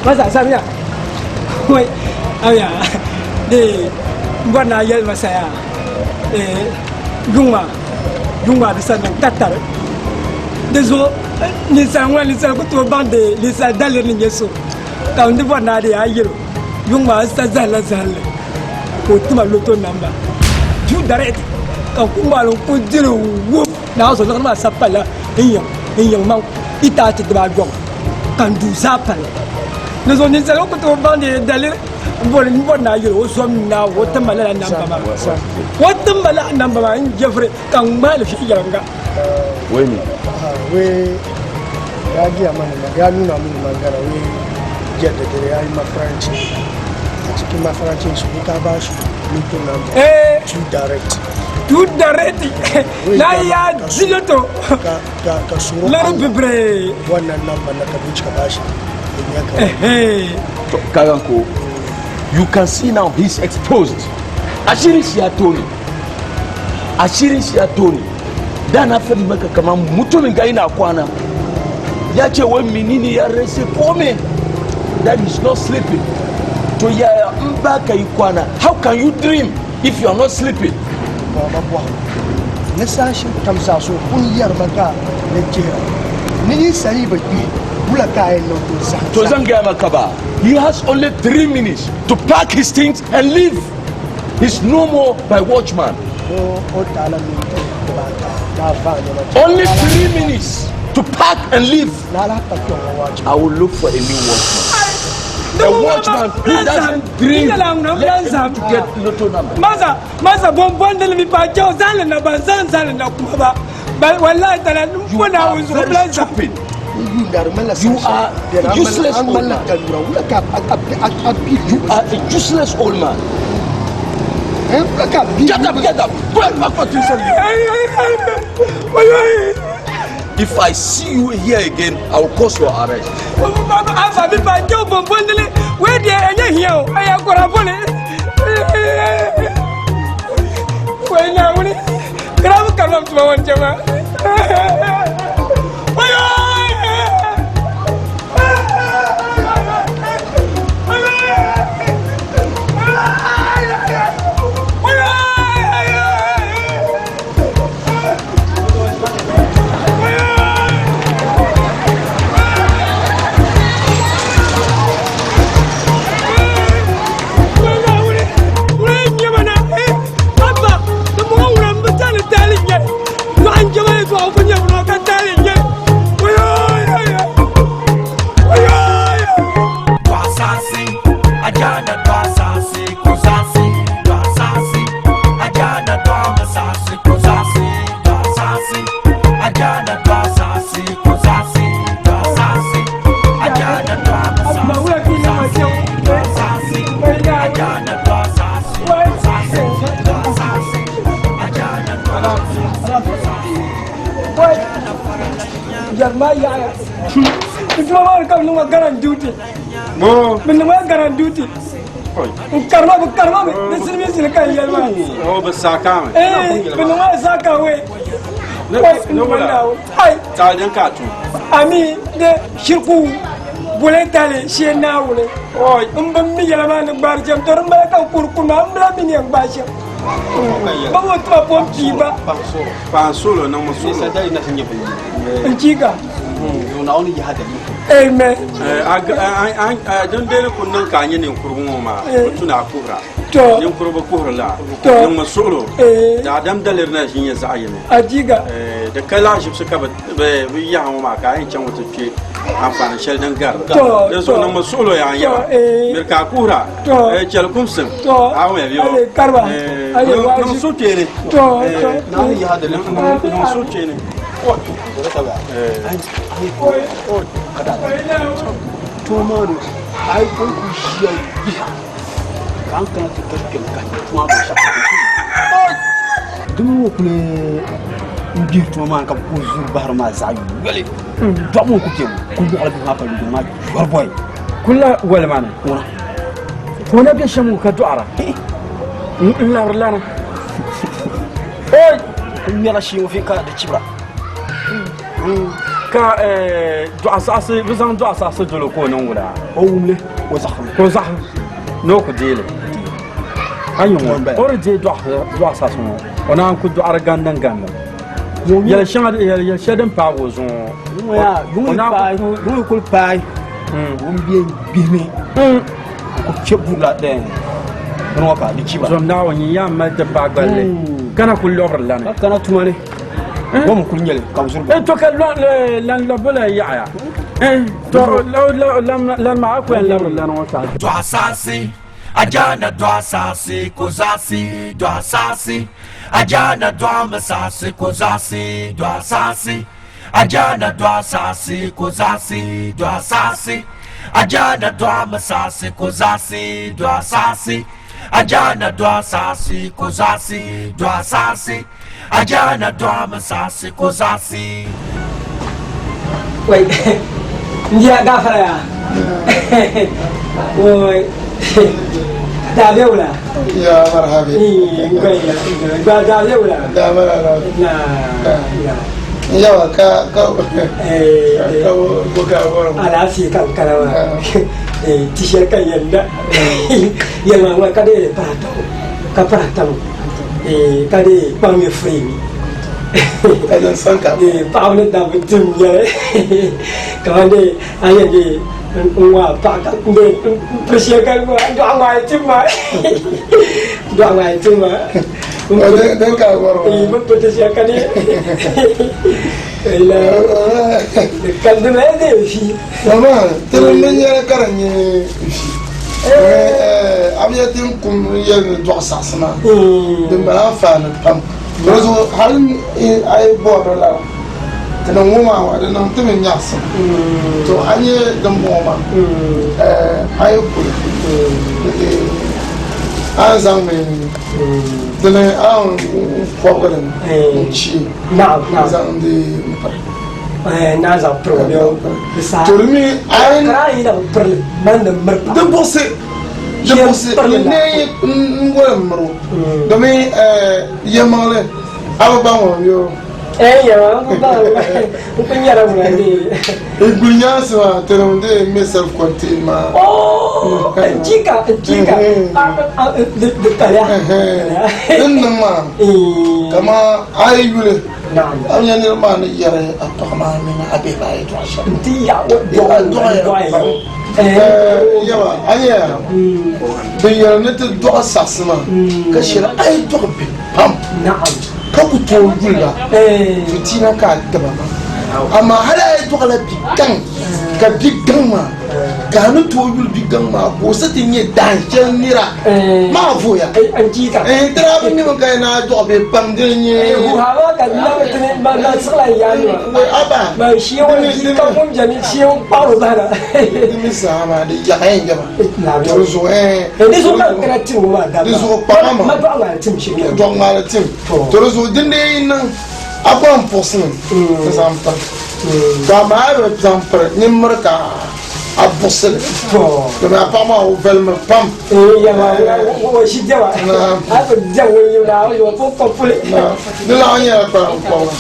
Masa samiya. Wai aya de n bɔri ni a yɛli ma saya yuŋ maa yuŋ maa di sa niŋ tatari di zuɣu ninsal ŋuna ninsal ku tooi baŋ di ninsal daliri ni nyɛ so ka n di bɔri ni a di a yɛlo yuŋ maa n sa zahilla zahinli ka o tima loto namba duu direct ka n ku ŋmaali n ku diri wup naa zuɣu liɣiri maa sa palila n yiŋ n yiŋ maŋ itaati dibaayɔbu ka n duu zaa pali di zuɣu ninsal ŋɔ ku tooi baŋ di daliri n bɔri n bɔri ni a yɛli o zom naa o tim ma lala namba maa o tim ma lala namba maa n jɛfiri ka n ŋmaali viɛnyɛliŋga. Wai me? Wai ya gaya mana ya nuna mini magana wai jiya da dare ya yi mafaranci a cikin mafarancin shi ta ba shi lotto number eh two direct two direct na ya ji lotto ka ka ka soro lori bibire wannan number na ka bincika ba shi in ya ka To, kagan ko you can see now he's exposed. Ashirin shi ya tone. Ashirin shi ya tone. Da na faɗi maka kamar mutumin ga yana kwana. Ya ce wai menene ya rasa kome. That he's not sleeping. To yaya in ba ka yi kwana, how can you dream if you are not sleeping? Ba ma bɔhim ni saha shɛli kam zaa so pun yɛri ma ka ni jihira ni ninsal yi bi kpi wula ka a yɛn niŋ ka o zahim To zan gaya maka ba, he has only 3 minutes to pack his things and leave. He's no more my watchman. O o taala minti dibaata ni a vaai nɛma Only 3 minutes to pack and leave. Ni a lahi pa kpɛŋ ŋɔ watchman. I will look for a new watchman. A watchman who doesn't dream let him to get lotto number. Masa masa bon bon dili mi pa jɛw zali na ban zan zali na kuma ba ba wallahi tala n You ko na are wo zuɣu very bilan zam stupid. You are a useless old man. You are a useless old man. Get up, get up. Go and pack what you said. If I see you here again, I will cause your arrest. Afa mi pa jɛw bon bon dili we de ɛnyɛ hiɛ o ɛyɛ kɔrɔ boli wai na wuli kiramu karima tuma wɔn jɛma wayo. Twasasi, ajana twasasi, kusasi, twasasi, ajana twamasasi, kusasi, twasasi, ajana twasasi, kusasi, twasasi, ajana twamasasi, kusasi, twasasi, ajana twasasi, kusasi, twasasi, ajana twasasi, kusasi. Jarma yaya tuma maa ka bi niŋ ma garan duty bi niŋ ma garan duty n karima bi karima mi di silimiinsili ka n yɛli maa. O bi saakami. Eh, bi niŋ ma saaka we wai n Ne wula. nawo ai. Taa din ka tum. Ami de shirku bole tale she naawuni n bi mi yɛla maa ni gbaari shɛm to di mali ka n kuri kuna n bila mi ni yɛn gbaai shɛm ba bo tuma pom pii ba. Paan solo niŋ mi solo. N chiika amen. Din deni ku niŋ ka a nyɛ ninkurugu ŋɔ maa bi tuna a kuhura. To. Ninkurugu kuhuri la. To. Niŋ mi suɣulo. Eh. Daadam daliri na ʒi nyɛ zaɣ yini. Ajiga. Di ka laɣaʒibisi ka bi yaha ŋɔ maa ka a yɛn chaŋ ti kpɛ anfaani shɛli din gari. To, Di zuɣu to. niŋ mi suɣulo yaa n yɛba. To, eh. Miri ka a kuhura. To. Chɛli kumsim. To. A wumya bɛ Ale karba. Ale niŋ waji. suhupiɛlli. To, to. Niŋ suhupiɛlli. Tuma ni a yi ku ʒiya yiha ka an kana ti ka kpɛm ka tuma maa shɛm dimi ŋɔ kuli n gbiri tuma maa ka bi ku zuri bahiri maa zaɣ yoli dɔɣu ŋɔ ku bɛ ku muɣili bihi maa pali duri maa yɔri bɔyi Kula wali maa ni ŋuna ka o na bɛ shɛm ŋɔ ka dɔɣira n labiri lana oi. Ku ŋmɛla shee ŋɔ fi ka di chibira. Ka dɔɣu saɣisi bɛ zaŋ dɔɣu saɣisi dolo ka o niŋ wula? O wum li o zaɣisimi. Ka o zaɣisi ni o ku deei li. A yi ŋɔ o di deei dɔɣu saɣisi ŋɔ o naan ku dɔɣiri gandim gandim. Yɛli shɛŋa yɛli shɛli din paagi o zuɣu ŋɔ. Yuŋ yi kuli paai ŋun bɛ gbihimi ku kpɛ burila bini ŋɔ ka di chiba. Zom Naawuni nyin yaa mali ti paai gballi ka na kuli lɔbiri lani. Ka kana tuma ni gom n-kuli nyɛli ka bɛ zuri gom. To ka lan lɔbbu la yaɣiya. To lan maa a ku yɛn labiri lani ŋɔ saha. Dɔɣi saɣisi, Ajaana dɔɣi saɣisi ko zaɣisi dɔɣi saɣisi, Ajaana dɔɣimi saɣisi ko zaɣisi dɔɣi saɣisi, Ajaana dɔɣi saɣisi ko zaɣisi dɔɣi saɣisi, Ajaana dɔɣimi saɣisi ko zaɣisi dɔɣi saɣisi, Ajaana dɔɣi saɣisi ko zaɣisi dɔɣi saɣisi. Ajaana dɔɣimi saɣisi ko zaɣisi. Wai, n bia gafara ya. Wai, da be wula. Ya marhabi. Gba da be wula. Da marhaba. Na. Yawa ka ka ka ko ka boro. Alaafee ka n kana maa. Ti shɛli ka yɛn da. Yɛlima ŋɔ ka di paratamo ka paratamo. Ka di kpaŋ nyɛ free Ka zaŋ sɔŋ ka paɣaba ni dabba tim nyɛli kamani dee a yɛn dee n waa paɣa ka n dee n piri shɛli ka dɔɣi ŋmaai tim maa dɔɣi ŋmaai tim maa Din ka bɔri maa bi piri shɛli ka dee ka di mali dee vi Mama tiri binyɛra ka di nyɛ vi a bi yɛli ti ni kum yɛli ni dɔɣi saɣisi maa di mali anfaani pam di zuɣu hali a yi bɔri lala ti niŋ ŋɔ maa di niŋ ti mi nyaɣisim to a nyɛ din bɔŋɔ maa a yi kuli a ni zaŋmi dini a ni kɔbigi li n chi n zaŋdi piri Naa zaŋ piri o bɛ di saha. To di mi a yi Ka a yi na bi piri li mali ni miri paɣa. Di buɣisi di buɣisi ni neei n woli m miri o domi yɛlimaŋli a bi baŋ o yo. Yɛlimaŋli n ku baŋ o n ku nyɛla ŋuna dee. N kuli nyaansi maa ti niŋ dee n mi self contained maa. Oh n chika n chika di paliya. Din niŋ maa kaman a yi yuli. A nya niriba maa ni yɛri a paɣa maa mini a bihi maa yɛtɔɣa shɛm. Nti yaɣi o dɔɣi pam. Yaba, a nya bɛ yɛri ni ti dɔɣi saɣisi maa ka shɛli a yi dɔɣi bihi pam ka ku tooi yuli ba fitiina ka a tiba maa. Amaa hali a yi dɔɣila bi gaŋ ka bi gaŋ maa ka a ni tooi yuli bi gaŋ maa ka o sa ti nyɛ dahin shɛli nira maa voya. Ti daa bi mimi ka yi naa dɔɣi bihi pam dini n-nyɛ. Di mi saha maa di yaɣiya n-jɛma. Di zuɣu di zuɣu kpaŋa maa dɔɣi ŋmaali tim. To di zuɣu din dee yi niŋ a kɔŋ puɣisimi n-zaŋ piri. To amaa a yi bi zaŋ piri nyin miri ka a buɣisi li domi a paɣa maa o valimi pam. Di lahi nyɛla kpalaŋ kɔŋa.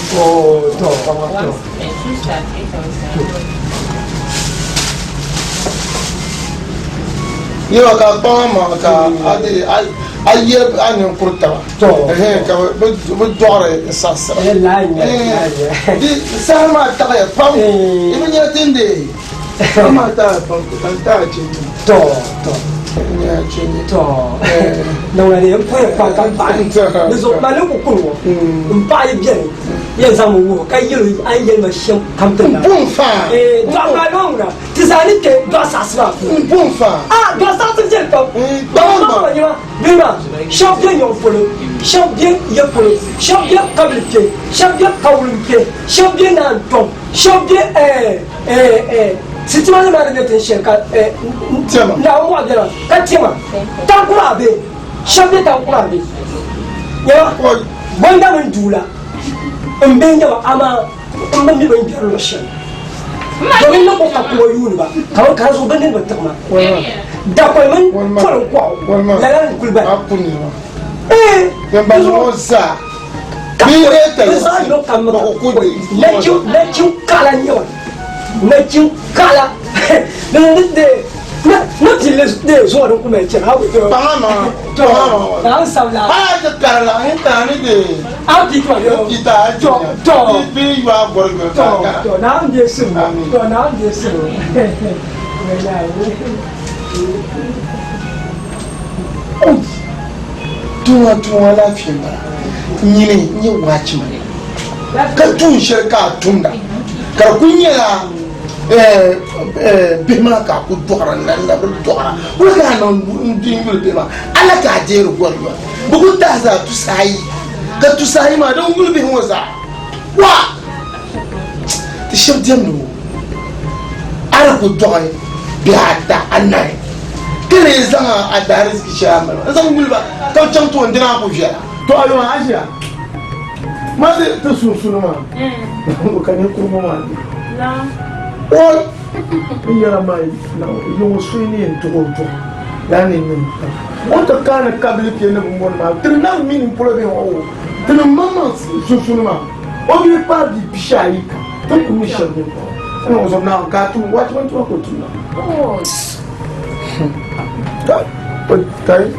Yɛba ka kpaŋa maŋa ka a yɛri a ninkuri taba ka bi dɔɣiri n saɣisira. Di saha maa taɣiya pam di bi nyɛ din deei saha maa taɣiya pam ka n taɣi chɛ nyɛ. To to nyɛ chɛ nyɛ. To naŋa n puya pam ka paɣi di zuɣu ma ni ku kuri ŋɔ n paɣa yi biɛni yɛn zaŋ mi wuhi ka yɛli a ni yɛli ma shɛm kam ti na. N bom faa. Dɔɣi maa noo ŋuna ti zaa ni kpɛ dɔɣi saɣisi maa puuni. N bom faa. A dɔɣi saɣisi viɛli pam. Kpaŋ ma. Bihi maa shɛba be nyɔŋ polo, shɛba be ya polo, shɛba be kabili kpe, shɛba be kawulim kpe, shɛba be Naantɔm, shɛba be sitima ni maa ni be tin shɛli ka Naawuni mɔɣu bela ka Tema, Taŋkuraa be, shɛba be Taŋkuraa be. Nyama, Gonda mini Duula m-be nyama, amaa m bi mi bɛ ni gbɛri luɣ shɛli. Domin ni ku ka kuma yuuni ba, kamani ka di zuɣu bɛ nini bi tiɣi ma. Dakoli mini poliŋkɔɣu lala n-kuli bala. Ee, di zuɣu zaa. Ka zaɣ yino kam mi ka nachin kala n-nyɛ ba. Nachin kala. Ni ni de na na pilli de zuɣu din ku mali chɛna a to. Paɣa ma. To na n sabila. Aa ti kari la n tana ni de. A bi tuma yo. Ita a to to. Bi yɔ a gɔri yɔ to to na n de siri to na n de siri. Tuŋa tuŋa laafee n bala nyini n nyɛ waachima ka tuun shɛli ka a tumda ka di ku nyɛla bihi maa ka a ku dɔɣira n lan labiri dɔɣira wula ka a niŋ n yuli bihi maa ala ka a deeri gɔri yɔri bi ku tahi zaa tusaayi ka tusaayi maa din yuli bihi ŋɔ zaa wa ti shɛba diɛmdi o a di ku dɔɣi bihi ata anahi ka lee zaŋ a daariziki shɛli a mali n zaŋ yuli ba ka bi chaŋ tooni dina a ku viɛla. To a yɔŋ a ʒiya ma ti ti sunsuni maa o ka ninkurigu maa di oi n yɛra maa yɔŋɔ suyi ni yɛn tuɣi o duɣu laa ni niŋ o ti kaani kabili kpɛ ni bin bɔni maa tiri na mi ni polo bɛ ŋɔ o ti ni maŋmaŋ sunsuni maa o bɛ kpaai bia pishi ayi ka ti ku mi shɛli ni kpaɣi o zuɣu naa ka a tum wachi bin tuma ka o tum na kai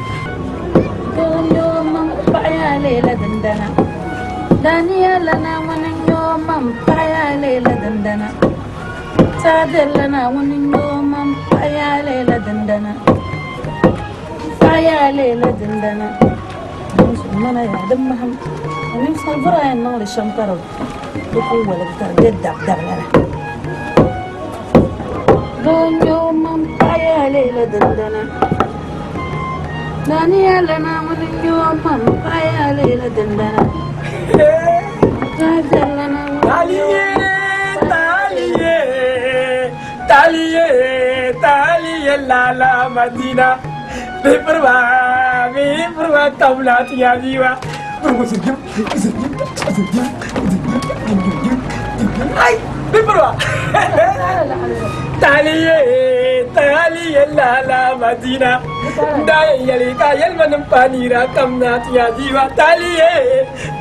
Taliye, taliye, la la Madina. Bipurwa, bipurwa, tabla tiya diwa. Ay, bipurwa. Taliye, taliye, la la Madina. Da yali ka yelma nim panira kamna tiya diwa. Taliye,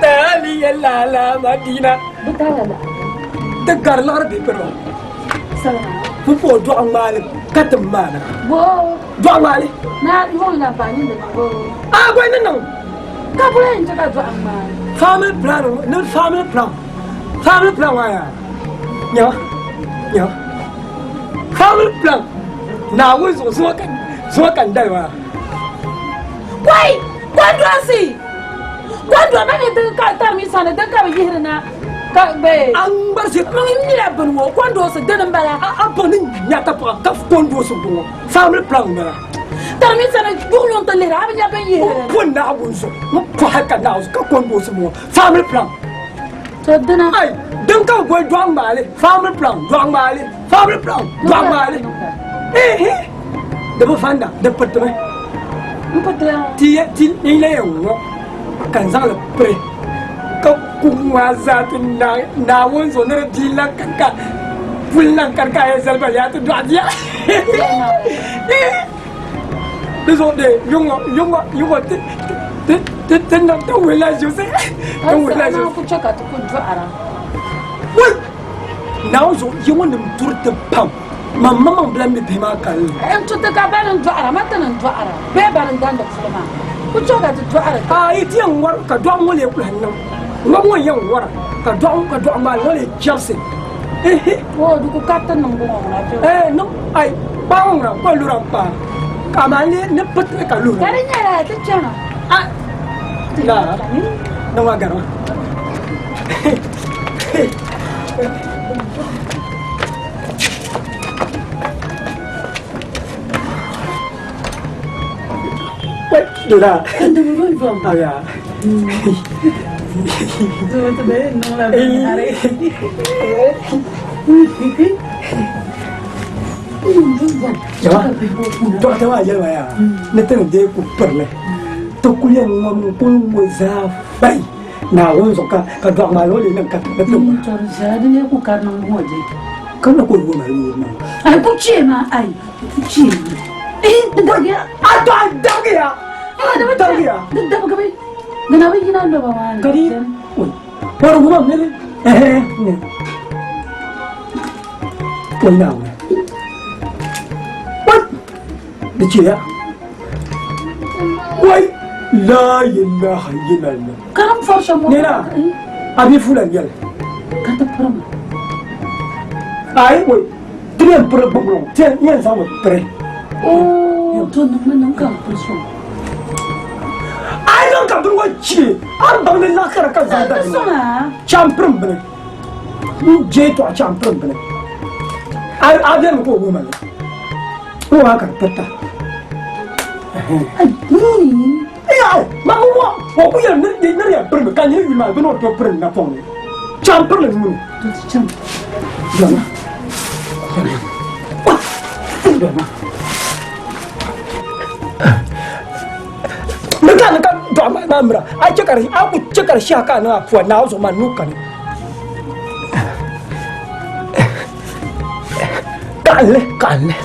taliye, la la Madina. Te gar lagar bipurwa. Pupo dɔɣi ŋmaali ka ti maana. Dɔɣi ŋmaali. Na yuŋ la paani ni bo. A gɔi ni niŋ. Ka bula yin ka dɔɣi ŋmaali. Family plan ni family plan. Family plan wa ya. Nya nya. Family plan. Naawuni zuɣu zuɣu ka zuɣu ka n dali wa. Wai kɔndɔsi kɔndɔ ma ni din ka tarimi sani din ka bi yihiri na. Ka be. An gbarisi. N mila bini ŋɔ kɔndɔsi dini n bala. A bɔŋ ni nyata paɣa ka kɔndɔsi bɔŋɔ family plan n bala. Tarimi sani duɣulɔŋ ti lihiri a bi nya bin yihiri. N po Naawuni zuɣu n po hali ka Naawuni zuɣu ka kɔndɔsi bɔŋɔ family plan. To dina. Ai din ka bi boli dɔɣi ŋmaali family plan dɔɣi ŋmaali family plan dɔɣi ŋmaali. Ehe di bi fanda di piritimi. N piritila. Ti ti n la yɛn ŋɔ ka n zaŋli piri ka ku ŋmaa zaa ti Naawuni zuɣu ni di bia lan ka ka puli lan kari ka a yɛn zali ba yaa ti dɔɣi bia. Di zuɣu de yuŋɔ yuŋɔ yuŋɔ ti ti ti ti niŋ ti wula ʒiwsi ti wula ʒiwsi. Ku chɛ ka ti ku dɔɣira. Wai Naawuni zuɣu yuŋɔ nim turi ti pam mam maŋmaŋ bila mi bihi maa kalinli. N tuti ka bani n dɔɣira ma ti ni dɔɣira bee bani n dandi puli maa ku chɛ ka ti dɔɣiri. A yi ti yɛn ŋɔri ka dɔɣu ŋɔ lee kuli niŋ ŋɔbu ŋɔ yɛn ŋɔra ka dɔɣu ka dɔɣu maa ŋɔ lee chɛbisi. O di ku kariti niŋbu ŋɔ ŋuna kpɛ. Ee niŋ ai kpaa ŋɔ ŋuna kpa lura n kpaa ka amaa ni ni piti ka lura. Ka di nyɛla ti chana. A la niŋ wa garima. Wai la. Aya. Yawa, dɔkita maa yɛli ma yaa ni ti ni deei ku pirili ti kuli yɛn ŋɔmi n kuli ŋɔ zaa fai Naawuni zuɣu ka ka dɔɣi maa lɔɔ lee niŋ ka ti ti ka na ku ŋɔ mali ŋɔ maa. Ai ku chɛ ma ai ku chɛ ma. A dɔɣi dabigiya. Dabigiya. Di dabigi bi di na bi yina loba maa ni. Ka di Wani kuma ne eh ne. Wai na wani. Wai. Da ce ya. Wai la ilaha illallah. Karam farsha mo. Ne na. Abi fulan yal. Ka ta farma. Ai wai. Tiyan pere gbogbo. Tiyan yan sa mo pere. Oh, to nan mun nan kan farsha. Ai nan kan bin ci. An bang ne lakara kan za da. Suna. Cham pere bene. N je to a cham pere bene. Ai abi ko wo ma ne. Wo ma ka pata. Ai, ni. Ya, ma mo mo wo ku ya ne ne ya pere ka ni ma bi no to pere na fon. Cham pere ni. To cham. Dona. Dona. Ne ka ne ka do ma ma mra. A che kar a ku che kar sha ka na fu na zo ma nu ka ni. Kalle, kalle.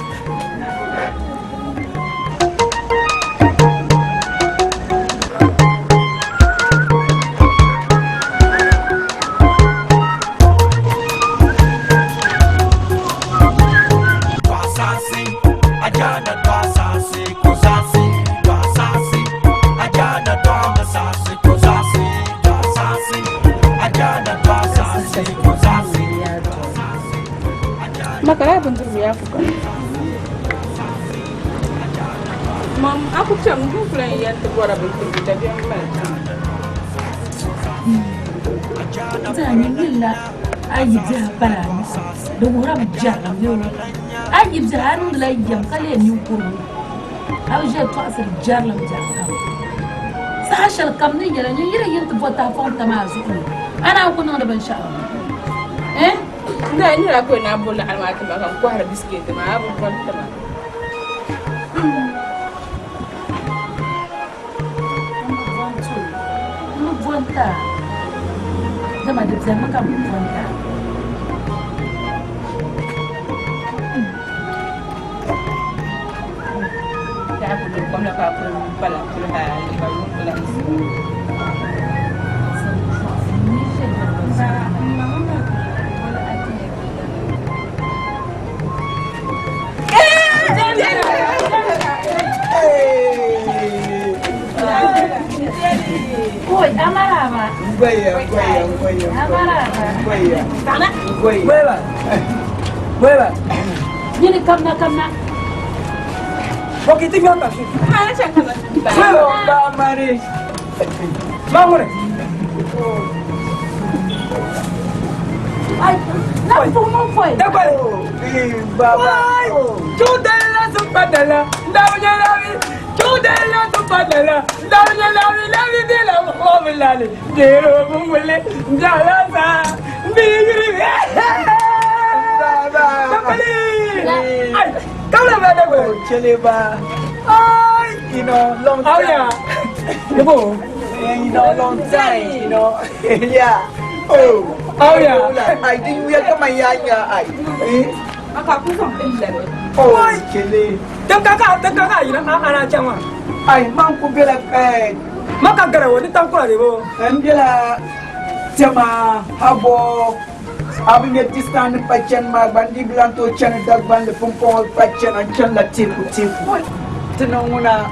Dwasasi, ajana dwasasi, kozasi, dwasasi, ajana dwamasasi, kozasi, dwasasi, ajana dwasasi, kozasi. Makara bindirigu yaa fuka. Mam a ku kpɛm duu ku lan yɛli ti bɔra bindirigu dabiɛm mali ti. Zaa ni yilla a yi biɛha pala a ni di wuhira bi jɛrila mi o a yi biɛha a niŋdila yɛm ka lee ninkurigu a bi ʒiya tɔɣisiri jɛrilim biɛɣu kam saha shɛli kam ni yɛla nyin yiri yin ti bɔ tahapɔŋ tam a zuɣu ni a naan ku niŋdi binshaɣu eh Na ni la ko na bo laɣiri maa ti ma ka n kɔhiri bisiketi maa a bi bɔri ti ma. N bi bɔnta dama di biɛrimi ka n bi bɔnta. Taɣa ku duri kom la ka a kuli pala kuli ha ka yuŋ kuli lahi Oi, amaraba. Ngoya, ngoya, ngoya. Amaraba. Ngoya. Tana. Ngoya. Wewe. Wewe. Nyini kamna kamna. Wakiti nyamba shi. Wewe ba mari. Mangure. Ai, na fumo foi. Dakwale. Baba. Chudela supadala. Ndawnya lawi. Chudela supadala. Ndawnya lawi lawi de la hobilali. Dero bumule. Njala sa. Bigri. Baba. Dakwale. Ai, kala ba dakwale. Chele ba. Ai, You know, long oh time. yeah. Yebo. You know, long time, you know. Yeah. Oh. Oh yeah. Ai, din wuya kama yanya ai. Eh? Aka ku sɔn pili la Oh, chele. Dan kaka, dan kaka ina ana changwa. Ai, man ku bela eh Maka gara wani tankura de bo. en bela tema habo abin ya distan pachen ma bandi blanto chen dag ban le pompon pachen an chen la teku teku. Tino nguna.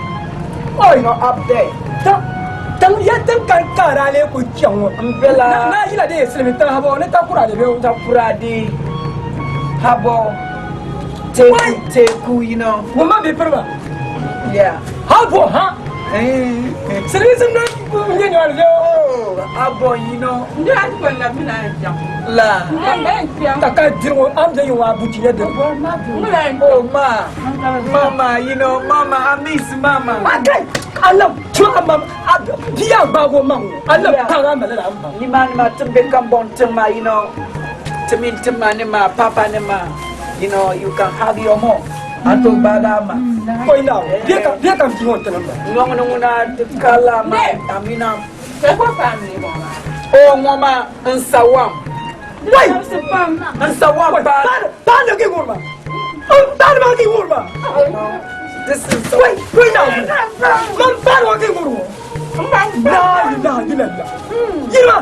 Oh, you know, up there. Ta tan ya tan kan kara le ko changwa. Mbela Na ila de silmi tan habo ne tankura de bo. Takuradi habo teku teku, you know. Wo ma bi perba. Yeah. Habo ha. Eh. Silmi sim na nye nyar jo. Oh, habo, you know. Ndi a ti kɔni la mi na n kpɛm. La. N bɛ n kpɛm. Ta ka dirgo am je wa buti ye de. N la n Oh, ma. Mama, you know, mama, I miss mama. Akai Allah tu amma biya ba go man. Allah Yeah. ta ga mala amma. Ni ma ni ma tumbe kambon tuma, you know. Timin tuma ni ma, papa ni ma. You know, you can have your mom. Ato baga ma. Ko ina biya ka biya ka fi won tanan ba. Ngong nguna kala ma. Amina. Fɛ ko faam ne bɔ ma. Oh, ngoma nsawam. Wai. Nsawam ba. Ba ne ke gurma. Ba ne ma ke gurma. This is Wai, wai na. Man ba ne ke gurma. La ilaha illallah. Yirma.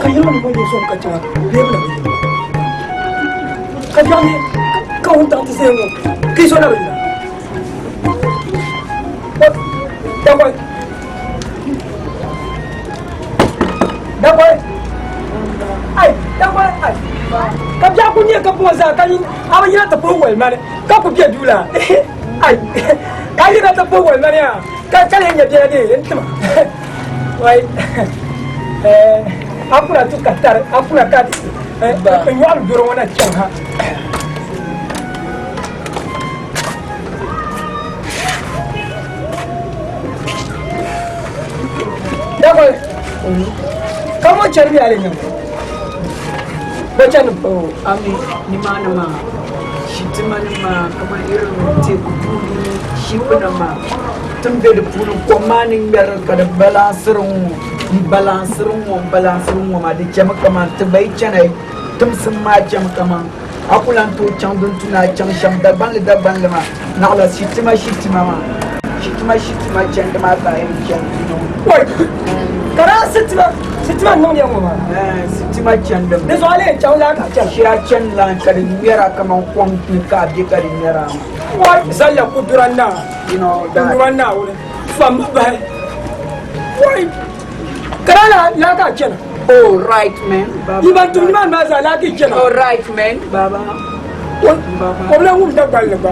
Ka yɛlɛ ni bɔ sɔn ka ca bɛɛ bɛ ka jaabi ka hun ta ti se ŋɔ k'i sɔn na bɛ yira dakɔyi dakɔyi ayi dakɔyi ayi ka biɛ ku nyɛ ka bɔ zaa ka yin a bɛ yina ti pili wali mani ka ku bɛ duu la ayi ka yina ti pili wali mani yaa ka ka lee nyɛ biɛla de n tima wai a kuna tu ka tari a kuna ka n nyɔɣu doro ŋɔ na chaŋ ha dakɔli ka ŋɔ chani bɛ ale nyɛŋ bɔ chani Oh, ami nimaani maa shitima nima kamani irin teeku puuni shipinima tin be di puuni kom maa ni ŋmɛri ka di balansiri ŋɔ n balansiri ŋɔ n balansiri ŋɔ maa di chɛmi kaman ti gba yi chana timsim maa chɛmi kaman a ku lan tooi chaŋ din tu ni a chaŋ shɛm Dagbanli Dagbanli maa naɣila shitima shitima maa shitima shitima chandi maa ka a yɛn chani you know. Wai ka daa sitima sitima niŋ ya ŋɔ maa sitima chandi di zuɣu a lee chaŋ laa ka a chana shee a chani lan ka di ŋmɛra kaman kom ni ka a be ka di ŋmɛra maa wai zalla kudura naa you know that kudura naa wuni fammi bahi wai ka daa laa laa ka a chana Oh, right, man. Baba. Yi ban tumdi maa maa zaa laa ka i chana Oh, right, man. Baba. O bi lan wum Dagbanli gba.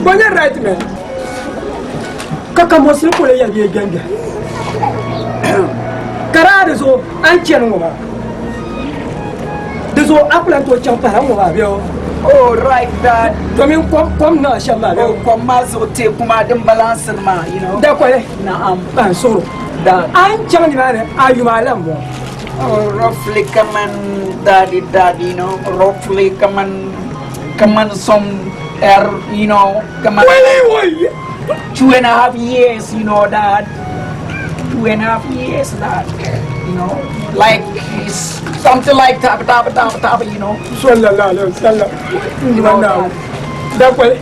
Bɔ nyɛ right man. Ka kamɔsili kuli yɛli bee gbɛngbɛ. Ka daa di zuɣu a ni chani ŋɔ maa. Di zuɣu a ku lan tooi chaŋ pahi a ŋɔ maa bee o? Oh, right, dad. Domin kom kom niŋ shɛm maa bee o? Oh, kom maa zuɣu teeku maa din balansiri maa, you know. Dakoli. Na'am. N suhuri. Dad. A ni chaŋ nimaani a yuma a lan bɔŋɔ. Oh, roughly kaman daddy, daddy, you know, roughly kaman, kaman some, you know, kaman. Wai, wai. 2.5 years, you know, dad. 2.5 years, dad. You know, like it's something like tap, tap, tap, tap, you know. Sallallahu alaihi wasallam. You know, dad. Dakoli.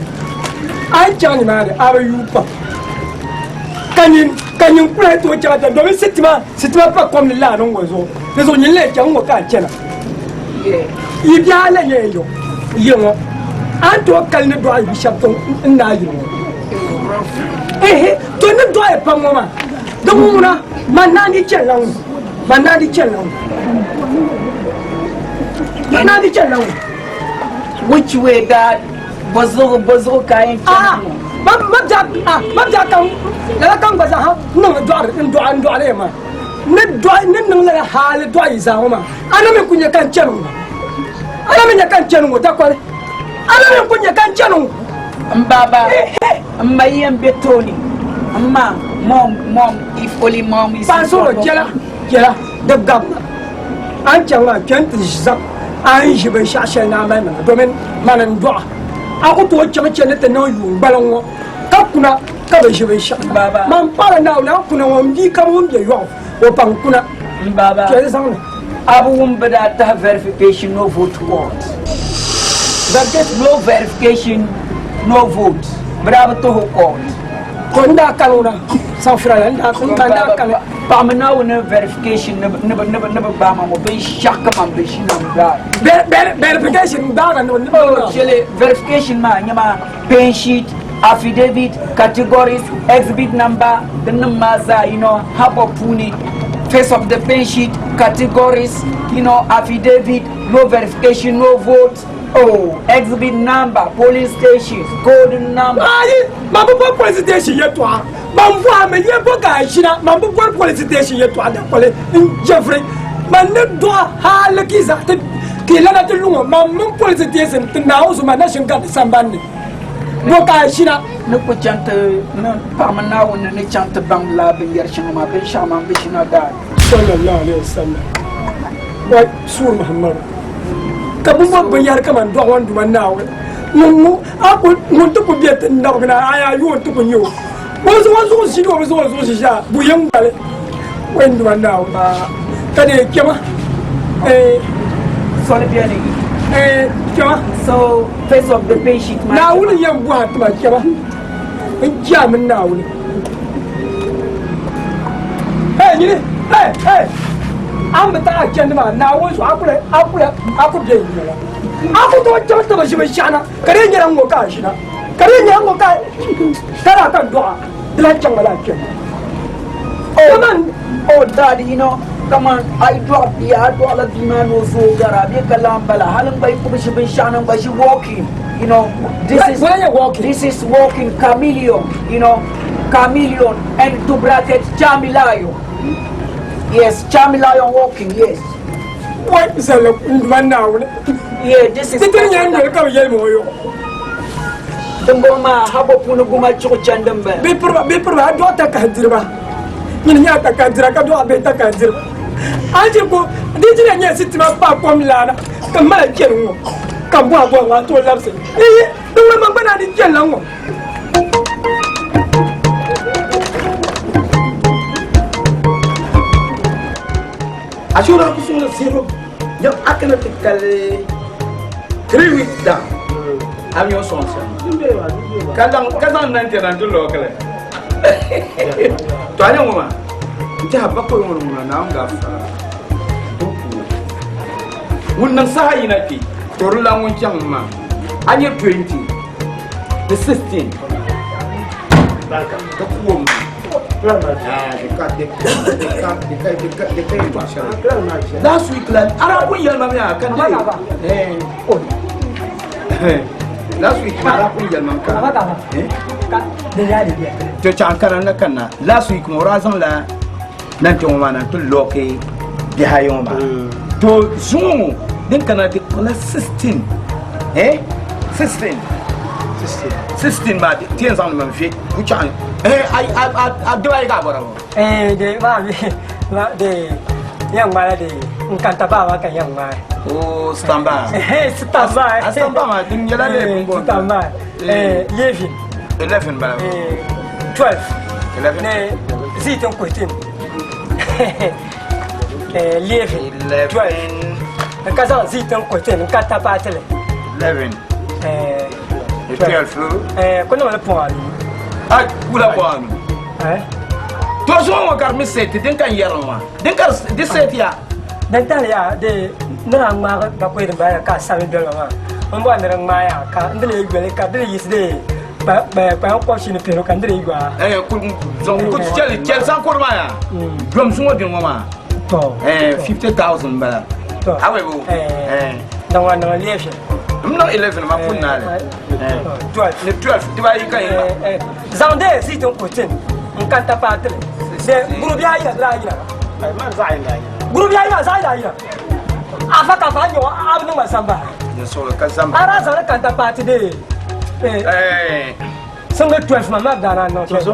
A ni chaŋ nimaani a bi yuui pam. Ka nyin ka nyin kula yi tooi chaŋ ti domin sitima sitima pa kom ni laani ŋɔ zuɣu di zuɣu nyin lee chaŋ ŋɔ ka a chana. Yi bihi a la nyɛ yo yi ŋɔ a ni tooi kali ni dɔɣi bi shɛba tiŋ n naai yili ŋɔ. Ehe to ni dɔɣi pam ŋɔ maa di ŋuna man naan di chani la ŋɔ man naan di chani la ŋɔ man naan di chani la ŋɔ. Which way, dad? Bɔzuɣu bɔzuɣu ka a yɛn chani ŋɔ? Ma ma bia ah ma bia kam lala kam gba zaa ha niŋ dɔɣiri n dɔɣi n dɔɣili maa ni dɔɣi ni niŋ lala hali dɔɣi yi zaa ŋɔ maa a na mi ku nyɛ ka n chani ŋɔ a na mi nyɛ ka n chani ŋɔ dakoli a na mi ku nyɛ ka n chani ŋɔ. N baba n ma yɛn be tooni n ma mom mom if only mom is. Paɣa sɔrɔ jɛla jɛla di gab a ni chaŋ maa kpɛ n ti zaŋ a ni ʒi binshɛɣu shɛli ni a mali mana domin mani n dɔɣa a ku tooi chaŋ chani ti niŋ yuun gbaliŋ ŋɔ ka kuna ka bi ʒi binshɛɣu man paɣila Naawuni a kuna ŋɔ n bia kam ŋun be yɔɣu o paŋ kuna N baba kpɛ n zaŋli a bi wum bi daa tahi verification no vote court verification no verification no vote bi daa bi tahi o court. Ko n daa kali ŋuna sanfura la n daa n daa kali. Paɣimi Naawuni verification ni bi ni bi ni bi gbaai ma ŋɔ binshɛɣu kaman bi ʒi nam gbaai. Verification gbaai ni bi Oh, chele verification maa nyɛ maa pen sheet, affidavit, categories, exhibit number din nim maa zaa you know habɔ puuni face of the pen sheet, categories, you know affidavit, no verification, no vote. Oh, exhibit number, polling stations, golden number. Ayi, man bi bɔri police station yɛltɔɣa. Man bɔhimi yɛ bɔ ka a ʒina, man bi bɔri police station yɛltɔɣa dakoli n Jeffrey. Man ni dɔɣi hali ka yi zaɣ ti ka yi lana ti lu ŋɔ, man mini police station ti Naawuni zuɣu man na ʒini gari di sambani ni. Bɔ ka a ʒina. Ni ku chaŋ ti ni paɣimi Naawuni ni chaŋ ti baŋ lala binyɛr shɛŋa maa, binshɛɣu maa m-bi shina daa. Sallallahu alaihi wasallam. Wai suur Muhammadu. Ka bɛ bɔbi binyɛra kaman dɔɣiwan duma Naawuni. Ŋun ŋu a ku ŋun ti ku be ti nabigi na a yaa yoon ti ku nya o. O zaŋ o zuɣu ʒini o bi zaŋ o zuɣu ʒi zaa bu yɛn gbali. Wai n duma Naawuni ka dee kpɛma eh. Soli beni. Eh kpɛma. So face of the patient maa. Naawuni yɛn bɔhi ti ma kpɛma n jɛmi Naawuni. Hey nyini hey hey an bi taɣi a chandi maa Naawuni zuɣu a kula a kula a ku bɛ n nyɛla a ku tooi chaŋ ti bi ʒi binshaɣu na ka di yɛn nyɛla n ŋɔ ka a ʒina ka di yɛn nyɛla n ŋɔ ka ka daa ka n dɔɣa di lahi chaŋ ma laa kpɛma. Oh, oh dad, you know, come on, a yi dɔɣi bia, a dɔɣila bia maa ni o zooi gara, a bɛ ka lahi bala, hali n gba yi ku bi ʒi binshɛɣu ni n gba ʒi walking, you know, this is, this is walking chameleon, you know, chameleon and to bracket chameleon. Yes, chameleon walking, yes. Wai zali n duma Naawuni. Yeah, this is. Ti tiri nyɛ n doli ka bi yɛli ma o yɔɣu. Dimbɔŋɔ maa habo puuni guma chuɣu chandi m-bala. Bɛ piriba, bɛ piriba, a dɔɣi takahi diriba. Nyini nyɛ a takahi dira ka dɔɣi bihi takahi diriba. A ni chɛ ka o di jina nyɛ sitima pa kom laana ka m mali chani ŋɔ ka m bɔhi bɔhi ŋɔ a tooi labisi. Ihi, di ŋuna man gba naa di chanila ŋɔ. Ashura ku suŋ zero yam akana ti kali 3 weeks down am yo sɔŋ sɛm ka zaŋ ka zaŋ nan tɛna n ti lɔɔ kili to a nyɛ ŋɔ maa n tiɛha bakɔi ŋɔ ni ŋuna naawuni gaafara to puo ŋun niŋ saha yina kpe to di lan ŋun chaŋ maa a nyɛ 20 ni 16 ka puo maa Last week la ara kun yɛlima mi a ka ne last week ara kun yɛlima ka to chaŋ kana na kana last week ŋɔ daa zaŋla nan ti ŋɔ maa na ti lɔki bihi ayi ŋɔ maa to zuŋɔ ŋɔ din kana di kpala 16 eh 16 16 maa ti yɛn zaŋ li mi n-ve buchaɣu eh a dibayi ka a bɔra ŋɔ Eh, de ma ma de yan ŋmaala de n kanta baa maa ka yan ŋmaai. Oh, stand by. Eh, stand by. A stand by maa din nyɛla de bin bɔn. Stand by. Eh, 11. 11 bala. Eh, 12. 11. Ne zitin kuhitin. Eh, 11. 12. Ka zaŋ zitin kuhitin n ka tapaatili. 11. Eh, 12. Eh, ko niŋ li pɔŋ anu. A kula pɔŋ anu. Eh? To zuŋɔ ŋɔ ka di mi seti din ka n yɛri ŋɔ maa din ka di seti ya. Din tahili yaa de ni daa ŋmaagi bakɔi din bala ka a sami doli ma maa n bɔri ni di ŋmaai yaa ka n di lee yoli ka di yiɣisi dee kpayaŋ kɔbishii ni pihinu ka n di lee yoa. Eh, ku zaŋ ku chɛli chɛli zaŋ kuri maa yaa dom zuŋɔ dini ŋɔ maa. To. Eh, 50,000 n bala. To. Awai bo. Eh. Niŋ wa niŋ 11. N niŋ 11 ma pun naali. 12. Ni 12 dibaayi ka yin gba. Zaŋ dee ziitin kuhitin n kan ta paatili de gurubi ayi la daa yina gurubi ayi maa zaɣ daa yina afa ka fa nyɛ a bi niŋ ma samba a daa zaŋli kan ta paati dee single 12 ma ma daa niŋ shɛli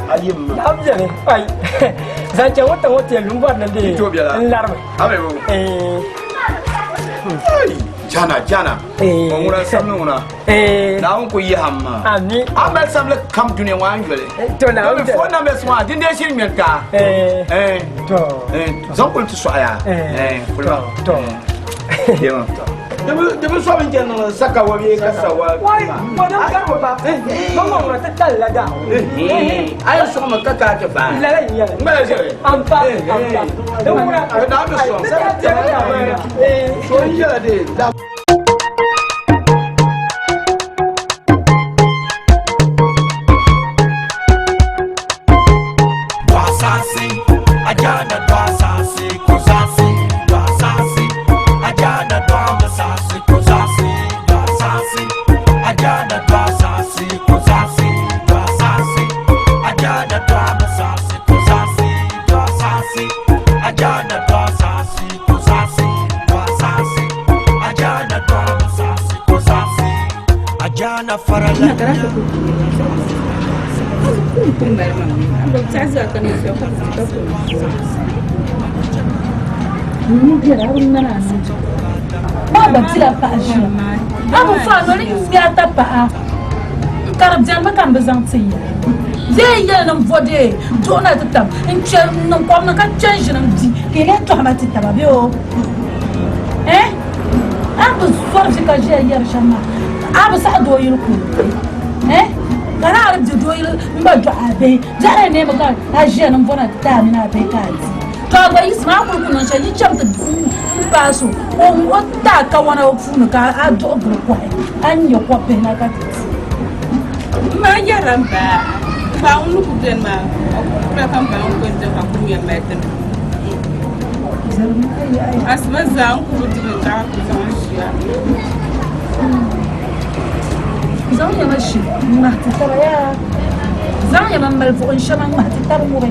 a biɛni ai zaŋ chɛŋ o tiŋ o tiɛ lu n bɔri ni dee n larimi jana jana o ŋuna samli ŋuna Naawuni ku yiham maa. Ami. A mali samli kam dunia ŋɔ a ni yoli. To Naawuni. Domin phone numbers ŋɔ a din dee shiri ŋmɛri ka. To. Zaŋ kuli ti sɔɣi ya. Kuli ma. To. Di bi sɔmi n-chani niŋ saka wa bee ka sa wa. Wai, wa din gari wa ba. Ba ŋɔ ŋuna ti tali la daa. A yɛn sɔŋmi ka ka ti baai. Lala n-nyɛli. N gbala ʒiri. Ampa, ampa. Di ŋuna. Naawuni bi sɔŋ. So n yɛla dee. farala. Ba gba tila paɣa ʒiya a bi fa noli n ŋmɛri ta paɣa n kari biɛni mi ka n bi zaŋ ti ya dee yɛli ni n bo dee duɣu na ti tam n kpɛ n niŋ kom ni ka kpɛ n ʒini n di ka yi lee tɔhi ma ti taba bee o eh a bi zɔri vi ka ʒiya yɛri shɛm maa a bi saɣi doo yili kuli eh ka na a di doo yili n gba dɔɣi a bihi biɛɣu ni neemi ka a ʒiya ni n bo na ti ti a mini a bihi ka a di to a gba yiɣisimi a kuli ku niŋ shɛli yi chaŋ ti n paai so ka o ti a kawana o puuni ka a duɣi gili kɔhi a ni nyɛ kɔbihi na ka ti di. M ma yɛrila m ba m ba ŋun ni kuli beni maa o kuli kula ka m ba ŋun kuli diri ka kuli ŋmɛ mali ti na. Asiba zaa n kuli bi di binshɛɣu ka kuli zaŋ li ʒiya. Zaŋ yɛma shi n-ŋmahi ti taba yaa. Zaŋ yɛma m-mali buɣim shɛma n-ŋmahi ti taba ŋubi.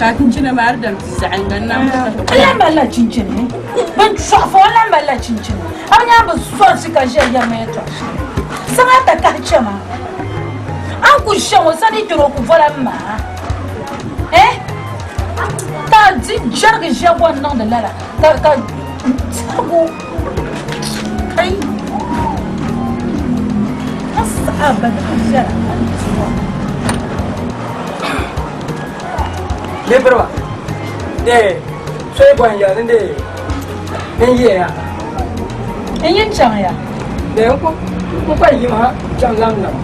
Ka chinchina maa di dam ti zaɣ yinga n naan N lahi malila chinchini. Bin chɔɣu fo n lahi malila chinchini. A bi nyaŋ bi zɔri shi ka ʒiya yɛri ma yɛltɔɣa shɛli. Saŋa ata kahi chɛ ma. A ni ku ʒiya ŋɔ sani yi kpɛri o ku vola m ma. Eh? Ka a di jɛrigi ʒiya gɔ n-niŋdi lala ka ka tɛhigu kai ka saha ba di bi viɛla a ni ti wa. Lebiriba dee soyi bɔhi ya ni dee n yiya ya. N yi chaŋ ya. Dee n ku kpa yim ha chaŋ lamlam.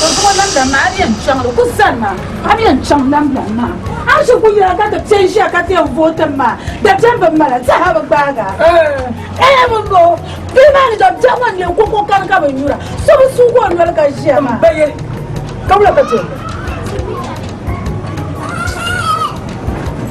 To zuŋɔ lamlam maa a ni yɛn chaŋ li ku zani maa a ni yɛn chaŋ lamlam maa a ni ʒi ku yina ka ti kpe n-ʒiya ka ti yɛn vooti maa dabiɛm bi mala zaa bi gbaagi a. Ɛɛ ŋun bɔŋɔ bihi maa ni dabiɛm ŋɔ n-neei koko kani ka bɛ nyura so bi suugi o noli ka ʒiya maa. M ba ye ka wula ka ti yɛn niŋ?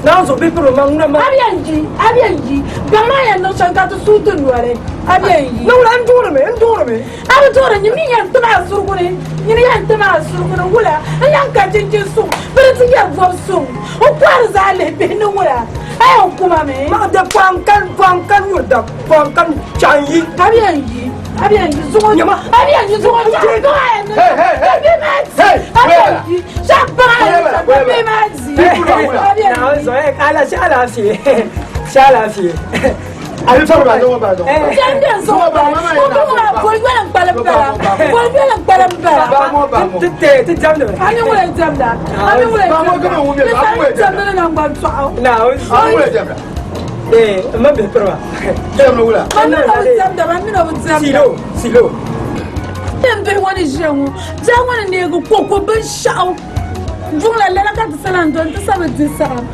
Naanzu bihi piri ma ŋuna ma. A bi yɛn yi, a bi yɛn yi. Gbaŋ maa yɛn niŋ shɛm ka ti suui ti noli. A bi yɛn yi. Ni wula n duɣirimi, n duɣirimi. A bi duɣiri, nyini mi yɛn tim a surugu ni, nyini yɛn tim a surugu ni wula n yɛn ka chinchin suŋ bini ti yɛri bɔb suŋ n kɔhiri zaa lihi bihi ni wula a yɛn kuma mi. Maɣa da pɔhim ka pɔhim ka nyuri da pɔhim ka chaɣ n yi. A bi yɛn yi, a bi yɛn yi zuŋɔ Nyama. a bi yɛn yi zuŋɔ chaɣ n baŋ a yɛn niŋ shɛm ka bihi maa di. A bi yɛn yi shɛm baŋ a yɛn niŋ shɛm ka bihi maa di. A bi yɛn yi. Ala shi alaafee shi alaafee. Bihi ŋɔ ni ʒiya ŋɔ bia ŋɔ ni neegi koko binshaɣu Buŋla lala ka ti sana n doli ti sa bi di saɣim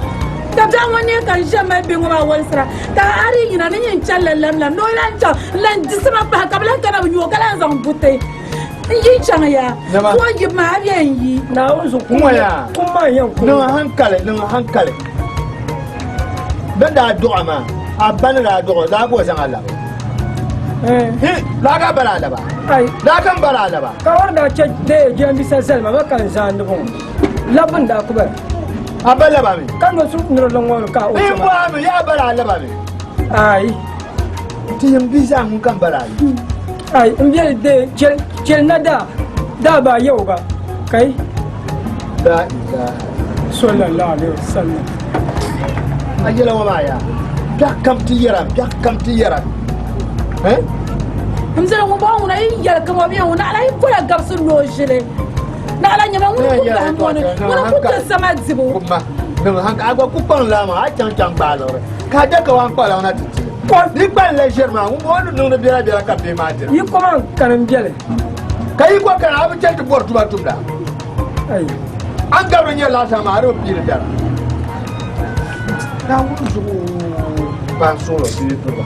ka biɛɣu ŋɔ neei ka n ʒe mali bihi ŋɔ maa wolisira ka a di yina ni nyin chani la lamlam ni o lan chaŋ n lan di sima pahi ka bi lan kana bi nyu o ka lan zaŋ buti n yi chaŋ ya ka o yibu maa a bɛ n yi. Naawuni zuɣu kum kum maa yɛn kum. Niŋ hankali niŋ hankali bɛ daa dɔɣi maa a ba ni daa dɔɣi daa ka o zaŋ a labi daa ka bala a laba daa ka n bala a laba. Ka o ni daa chɛ deei jiranbiisa zali ma, ma ka n zaandi ŋɔ labbu n daa ku bala. A ba laba mi. Ka no su nirili ŋɔ ni ka o chɛ ma. N bɔhi mi, yaa bala a laba mi? Aai. Ti yim bia zaa ŋun ka m bala a yi. Aai, m biɛli deei chɛli na daa daa ba yɛ o ba kai. La ilaha. Sallallahu alaihi wasallam. A yɛla ŋɔ maa yaa, biɛɣu kam ti yɛra, biɛɣu kam ti yɛra. Eh? N zali ŋun bɔŋɔ ŋuna yi yɛli kama o bɛ ŋun naɣila yi kola gabisi ni o ʒili naɣila nyɛma ŋuni ku bahi ŋɔ ni ŋuni ku ti sama dibu. Kuma niŋ hankali a gba ku kpaŋ laa maa a chaŋ chaŋ gbaai liɣiri ka a da ka waan kpaɣi na ti tili di kpali la ʒiri maa ŋun bɔŋɔ ni niŋdi biɛla biɛla ka bihi maa dira. Yi ko maa kani n biɛli. Ka yi ko kana a bi chani ti bɔri tuma tumda. An gabiri nyɛ laasabu maa a di bi piiri dara. Naawuni zuɣu ban suɣulo bihi piriba.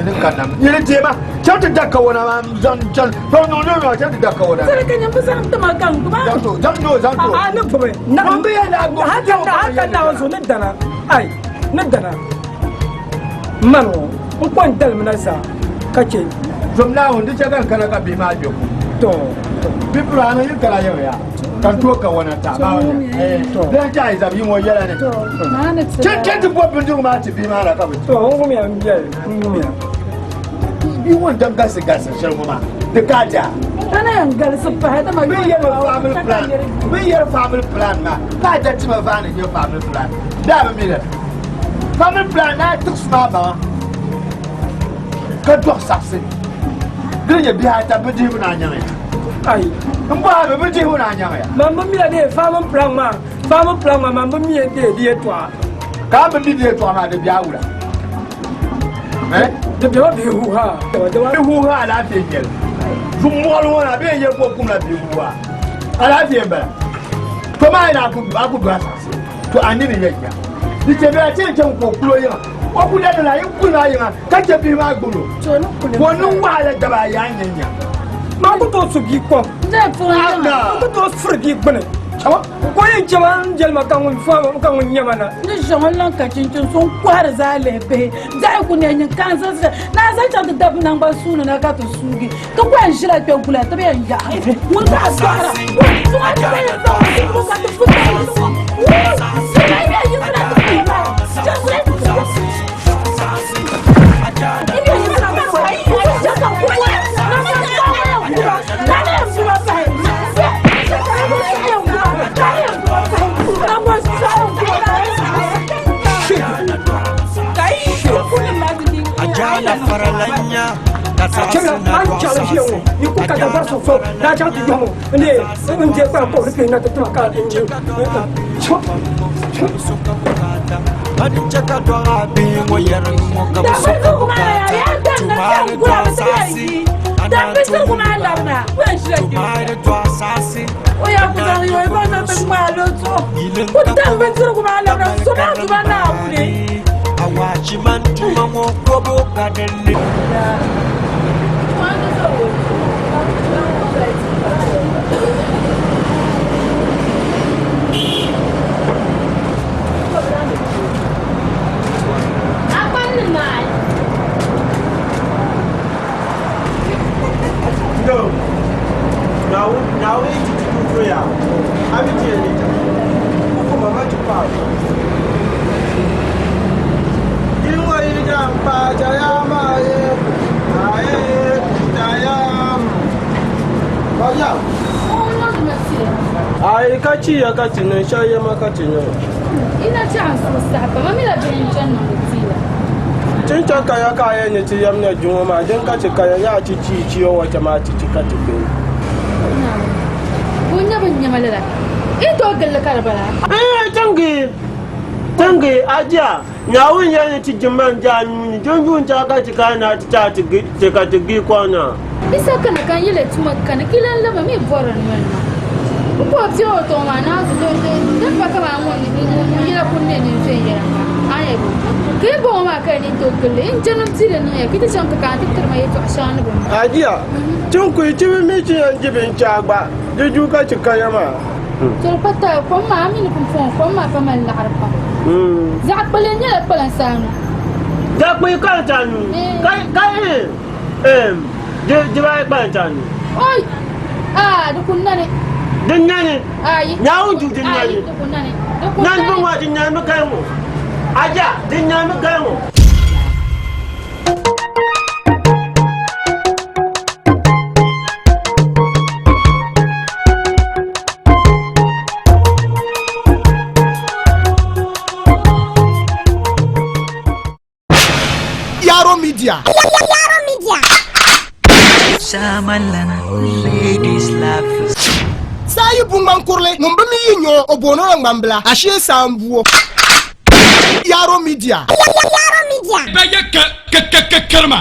Mini ka nam yili deema chaŋ ti da kawana maa zaŋ chaŋ to niŋ niŋ niŋ chaŋ ti da kawana. Sani ka nyɛ bi zaŋ tima ka n gbuba. Zaŋ to zaŋ to zaŋ to. A ni gbubi. Ŋun bi yɛn daa gbubi. Hali ka Naawuni zuɣu ni dana ai ni dana man ŋɔ n ko n dalimina zaa ka chɛ. Zom Naawuni di chɛ ka n kana ka bihi maa gbe kum. To Bipura a ni yi kana yiŋ ya. Ka n tooi kawana ta maa Bihi ti a yi zabi yi ŋɔ yɛla ni. Chen ti bɔbi bindirigu maa ti bia maa na ka bi To, n wumiya n biɛli, n wumiya. Bia ŋɔ n dam galisi galisi shɛli ŋɔ maa, di ka a daa. Kana yɛn galisi pahi dama Bɛ yɛri family plan, bɛ yɛri family plan maa, ka a da tima vaani nyɛ family plan. Daa bi mi li. Family plan naa tiɣisi maa baŋa ka dɔɣi saɣisi. Di ni nyɛ bihi ata bi dihibu naa nyaŋ ya. Ai. N bɔhi a mi bi dihibu naa nyaŋ ya. Man bi miya dee family plan maa, family plan maa man bi miya dee di yɛltɔɣa. Ka a bi mi di yɛltɔɣa maa di bɛ a wula? Eh? Di bɛma bihi huuhaa. Bihi huuhaa alaafee n-nyɛ li. Zum mɔɣili ŋɔ na bɛ yɛn yɛli ka o kumla bihi huuhaa. Alaafee m-bala. To maa yi na a ku dɔɣi saɣisi. To a nini yɛn nya. Di chɛ bɛ a chɛ n-chɛ ka o kuli o yiŋa. O ku lɛbi la yi kuli maa yiŋa ka chɛ bihi maa gbubi o. Ka o niŋ wahala daba ayi a ni yɛn nya. Maa ku tooi su bia kom. N ku tooi furi bia gbuni. Ko yɛn chɛ ma n jɛlima ka ŋun fa ka ŋun nyɛma na. Ni ʒiɛŋɔ lan ka chinchin so n-kɔhiri zaa lihi bihi. Daɣi ku ne nyin ka n zaŋ ni a zaŋ chaŋ ti dabi naŋgban suuni na ka ti suugi. Ti ku yɛn ʒila kpe gula ti bi yɛn yaɣi. Ŋun ka a dɔɣira. Suŋa ti bi yɛn zaŋ o suugi ka ti fu taɣi suŋɔ. Wuu! Ti bi yɛn yiɣisira ti puhi maa. Chɛla an chɛli ʒiya ŋɔ yi ku ka dabari so so daa chaŋ ti yɔŋɔ n de n je kpana kɔbiri pini na ti tima ka n je Ai ka ci ya ka ti niŋ shɛli yɛma ka ti niŋ. Ina ti an suhu saha pam, a mi la bihi n-chani niŋdi tia la. Tin chaŋ ka ya ka a yɛn ni ti yɛm nya juŋɔ maa, din ka ti kaya yaa ti chi chi o wacha maa ti chi ka ti kpe. Ka o nya bin nyama lala, i tooi gilli ka di bala. Ee, tiŋgi, tiŋgi, ajiya, Naawuni yɛli ni ti jimma n-je a nuu ni, dinzuɣu n-chɛ ka ti kana ti ti a ti ka ti gi kɔŋ na. Isa kana ka n yɛli tuma kani ki lan laba mi bɔri n noli maa. N ku ti o tɔŋ maa naanzu din pa kaman ŋun yɛla kuli ne nini viɛnyɛliŋga a ni yɛli ka yi bɔŋɔ maa ka yi ni tooi gili li n jɛnim ti di niŋya ka ti chaŋ ti kana ti tiri ma yɛtɔɣ shɛŋa ni bɛ mi. Ajiya, ti ni kuli ti bi mi ti yɛn di binshɛɣu gba, di duu ka ti kaya maa. To di pa taai kom maa, a mi ni pumpɔŋɔ kom maa pa mali laɣiri pam. Zaɣ kpulli nyɛla kpalansi anu. Zaɣ kpulli kpalansi anu? Ka dibaayi kpalansi anu? Oi! Aa, di ku nani. Di nani? Ayi. Naawuni duu di nani. Ayi, di ku nani. Di ku nani. Nani bi ŋɔ di nani mi kali ŋɔ. Aja, di nani mi kali ŋɔ. Yaro Media. Yaro Media. Samalana, ladies love. Saa yi bu ŋmani kurili ŋun bi mi yi nyo o booni o la ŋmanbila ashee saa n buo. Yaro Media. Yaro Media. Bɛ yɛ ka ka ka ka karima.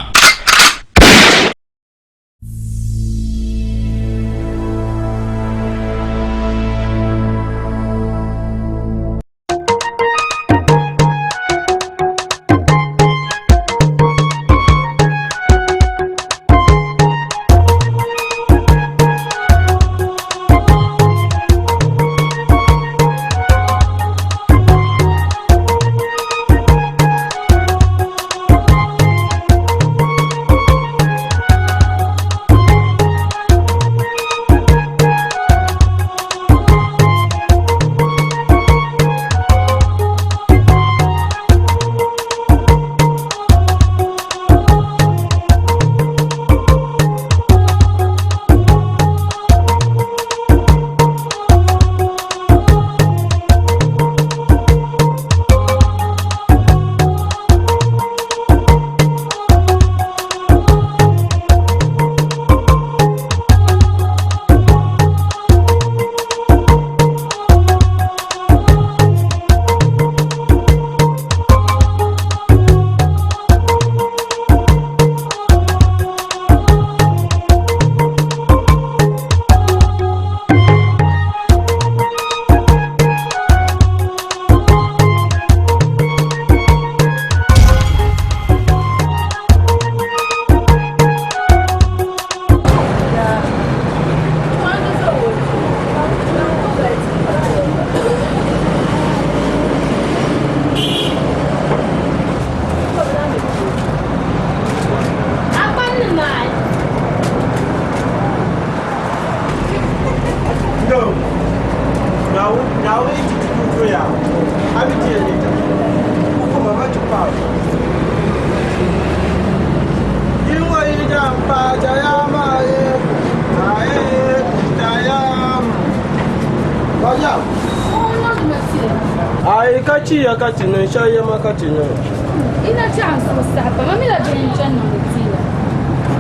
Ayi ka chi ya ka ti niŋ shɛli yɛma ka ti niŋ. Ina ti an suhu saha pam, a mi la bini n-chani niŋdi tia la.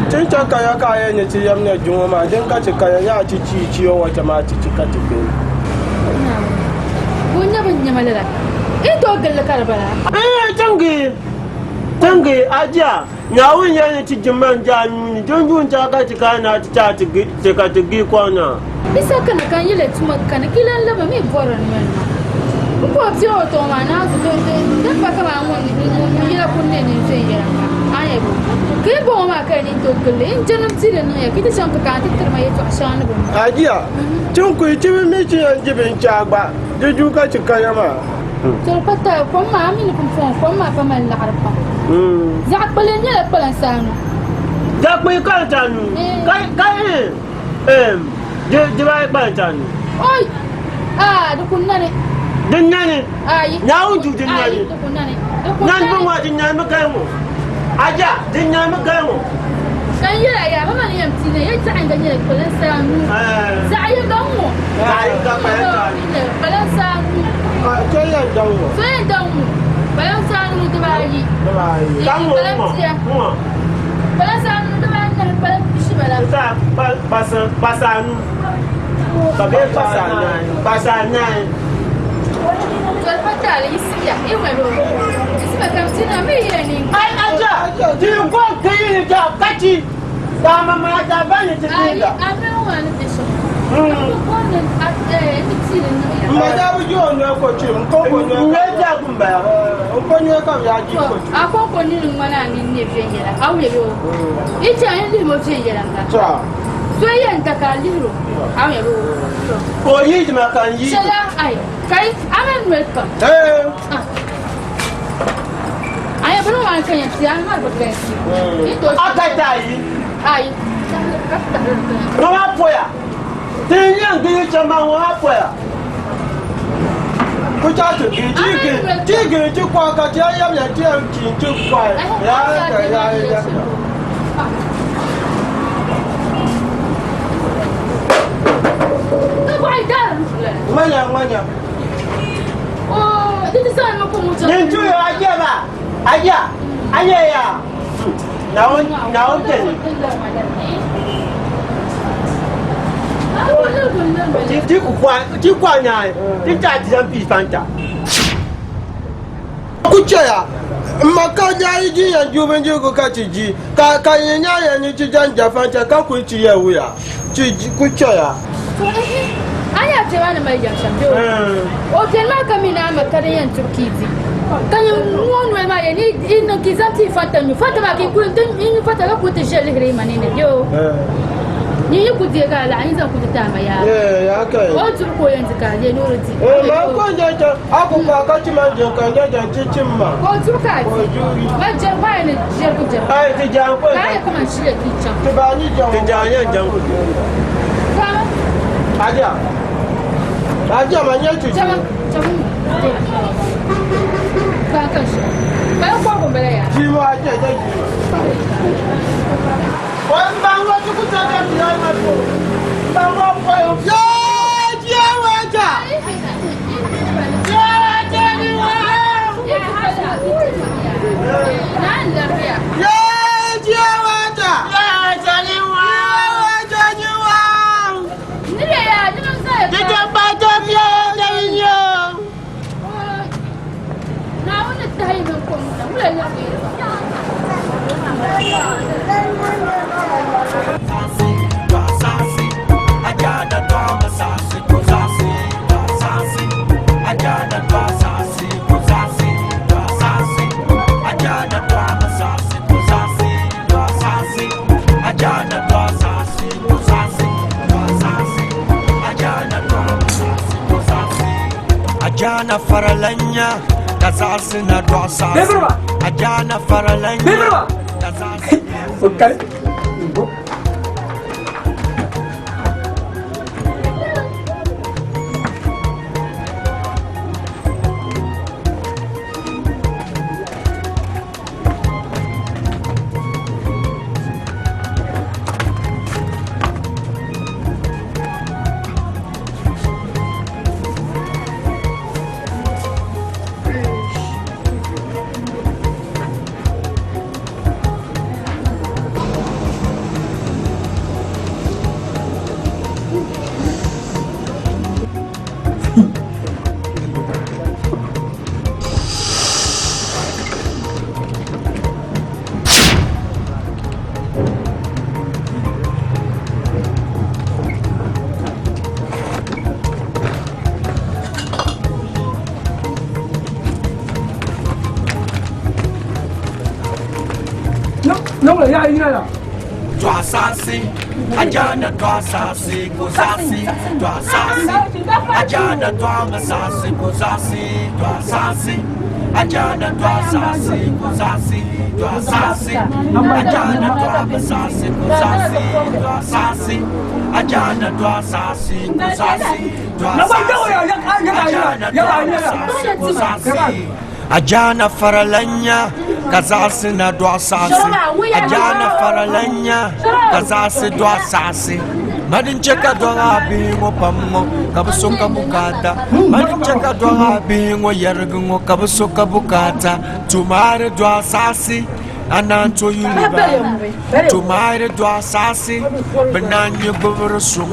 Tin chaŋ kaya ka a yɛn ni ti yɛm nyɛ juŋɔ maa, din ka ti kaya yaa ti chii chiyo wata maa ti chi ka ti kpe. Naawuni, ka o nya bin nɛma lala, yi tooi gili li ka di bala? Eeh tiŋgi, tiŋgi, ajiya, Naawuni yɛli ni ti jimma n-je a nuu ni, dinzuɣu n-chɛ ka ti kana ti ti a ti ti ka ti gi kɔŋ na. Di sa kani ka n yɛli tuma kani ka i lan labi mi bɔri n noli maa. N ku o bɛ o tɔŋ maa naanzu din pa kaman ŋun yɛla kuli ne nini viɛnyɛliŋga, a ni yɛli o ka yi bɔŋɔ maa ka yi nini tooi gili li, n jɛnim ti di niŋ ya ka yi ti chaŋ ti kana ti tiri ma yɛtɔɣ shɛŋa ni bɛ mi. Ajiya, ti ni kuli ti bi mi ti yɛn di binshɛɣu gba, di duu ka ti kaya maa. To di pa taali, kom maa a mi ni pumpɔŋɔ kom maa pa mali laɣiri pam. Zaɣ kpulli nyɛla kpalansi anu. Zaɣ kpulli kpalansi anu? Ka dibaayi kpalansi anu. Oi! Aa, di ku nani. Di nani? Ayi. Naawuni duu di nani. Ayi, di ku nani. Di ku nani. Nani bi ŋɔ di nani mi gali ŋɔ. Aja, di nani mi gali ŋɔ. Ka n yɛli a yaa, mama ni yɛn pii na, ya zaɣ yinga nyɛla kpalansi anu. Zaɣ yinga n-ŋɔ. Zaɣ yinga kpalansi anu. Kpalansi anu. So yɛn daŋ ŋɔ. So yɛn daŋ ŋɔ. Kpalansi anu dibaayi. Dibaayi. Ka ŋɔ ŋɔ. Ŋɔ. Kpalansi anu dibaanahi kpalan pishi bala. Nsa kpasa anu. Ka bɛ kpasa anahi. Kpasa anahi. Toli pa taali yi siya, yi ŋmɛ bɛ o. Yi si ba kam ti na mi yɛ ni. Ai aja, ti ko ke yi da kachi. Da ma ma da ba ni ti Ayi, da. a mi ŋɔ ni ti shɛm. Ko ni a ni ti ni niŋ ya. Ma da bi jo ne ko chi, n ko ko ne. Ne ja kun ba. N ko ne ka ya ji ko. A ko ko ni ni ŋmana ni ne viɛnyɛla, a wuya yo. I chɛ n lihimo viɛnyɛliŋga. Cha. So yɛn da ka a lihiro, a wuya yo. O yi di ma ka n yi. Shɛla ai, kai a mali noli pam. Eh. A yɛ bini maa ka yɛn ti a ŋmari bi galisi. A ka ta yi. Ayi. Ka tahiri ka yɛn. Ŋɔ maa poya. Ti n yɛn gili chɛ maa ŋɔ maa poya. Ku cha ti gili ti gili ti gili ti kɔhi ka ti yɛn yɛm ti yɛn chi ti kɔhi ya ya ya ya. Ŋmanya ŋmanya. Nintuyo aje ba aja aje ya. Naawuni Naawuni tani. Ti ku kɔhi ti kɔhi naai ti taai ti zaŋ pii fanta. Ku chɛya m ma ka nyaai di yɛn ju bindirigu ka ti di ka ka yi nyaai yɛn ni ti zaŋ ja fanta ka kuli ti yɛ wuya ti ku chɛya. A nya kpɛma ni mali yɛm shɛm bee o beni maa ka mi ni a ma ka din yɛn turi ka yi di ka nyin ŋɔ noli maa yɛn yi niŋ ka yi zaŋ ti fanta nyu fanta maa ka yi kuli yi nyu fanta ka kuli ti ʒe lihiri yi ma nini bee o nyin yi ku deegi a laɣa yi zaŋ kuli ti ti a ma yaa o ni turi ka o yɛn di ka a lee ni o di di Ma ko je je a ku ka ka ti ma je ka je je ti ti ma ka o turi ka a di ma jɛri maa ni jɛrigu jɛrigu Ai ti jan ko ka a yɛ kaman shili ka yi chaŋ ti ba ni jan ti jan yɛn jan ku Kama Aja Aja ma nyɛ ti Chama chama ka ka shi ba ko ko bala ya Ji ma aja je ji ma Wọ́n bá wọ́n tí kú tẹ́lẹ̀ bí i ma tó. Bá wọ́n pọ̀ yóò. Yóò jí ẹwà ẹja. Yóò jẹ́ ni wọ́n. Yóò jí ẹwà ẹja. Yóò jẹ́ ni wọ́n. Yóò jẹ́ ni wọ́n. Jíjẹ́ bá jẹ́ bí ẹ jẹ́ yín o. Ajana faralanya da zasu na dosa Ajana faralanya da zasu Kali. Wala ya yina la. Dɔɣisasi, Ajana dɔɣisasi ko zaɣisi dɔɣisasi Ajana dɔɣimi saɣisi ko zaɣisi dɔɣisasi Ajana dɔɣisasi ko zaɣisi dɔɣisasi Ajana dɔɣimi saɣisi ko zaɣisi dɔɣisasi Ajana dɔɣisasi ko zaɣisi dɔɣisasi Ajana dɔɣimi saɣisi ko zaɣisi Ajana faralanya ka zaɣisi na dɔɣi saɣisi Ajana faralanya ka zaɣisi dɔɣi saɣisi Madin chɛ ka dɔɣi a bihi ŋɔ pam ŋɔ ka bi so ka bukaata Madin chɛ ka dɔɣi a bihi ŋɔ yɛrigi ŋɔ ka bi so ka bukaata Tumaari dɔɣi saɣisi a naan to yuli ba Tumaari dɔɣi saɣisi bɛ naan nyɛ gbubiri suŋ.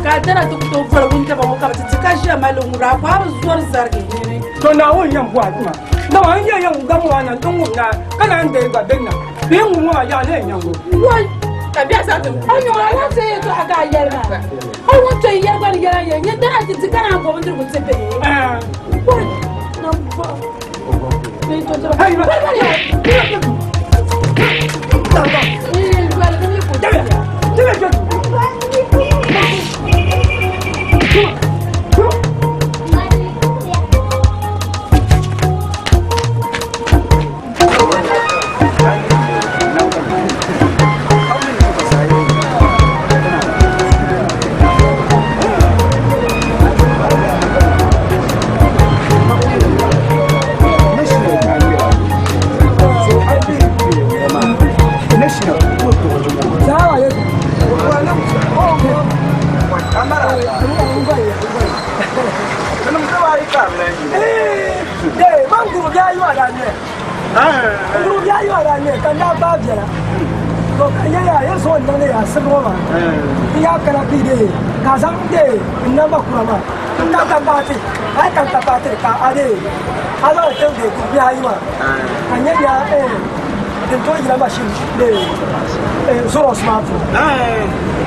Ka dana ti ku tooi voli wuntaŋa ŋɔ ka bɛ ti ti ka ʒiya mali ŋura a ku a bi zɔri zarigi nini. To Naawuni yɛn bɔhi ti ma, dama n yɛn yɛn gam ŋɔ na nti ŋub naa, ka naan deei gba bɛ na, bee n ŋub ŋɔ maa yaɣa lee nyaŋ o. Woi! Ka biɛhi zaa ti A nyɔŋ a lahi ti yɛtɔɣa ka a yɛli maa. A ŋun to yi yɛli gba ni yɛla n yɛli, nyɛ dana ti di ka naan bo bindirigu ti bihi. Woi! Nambɔɣu. Bee to ti ba. Hey, ma- Bari bari ya! Ee, bari ni ko ti ya.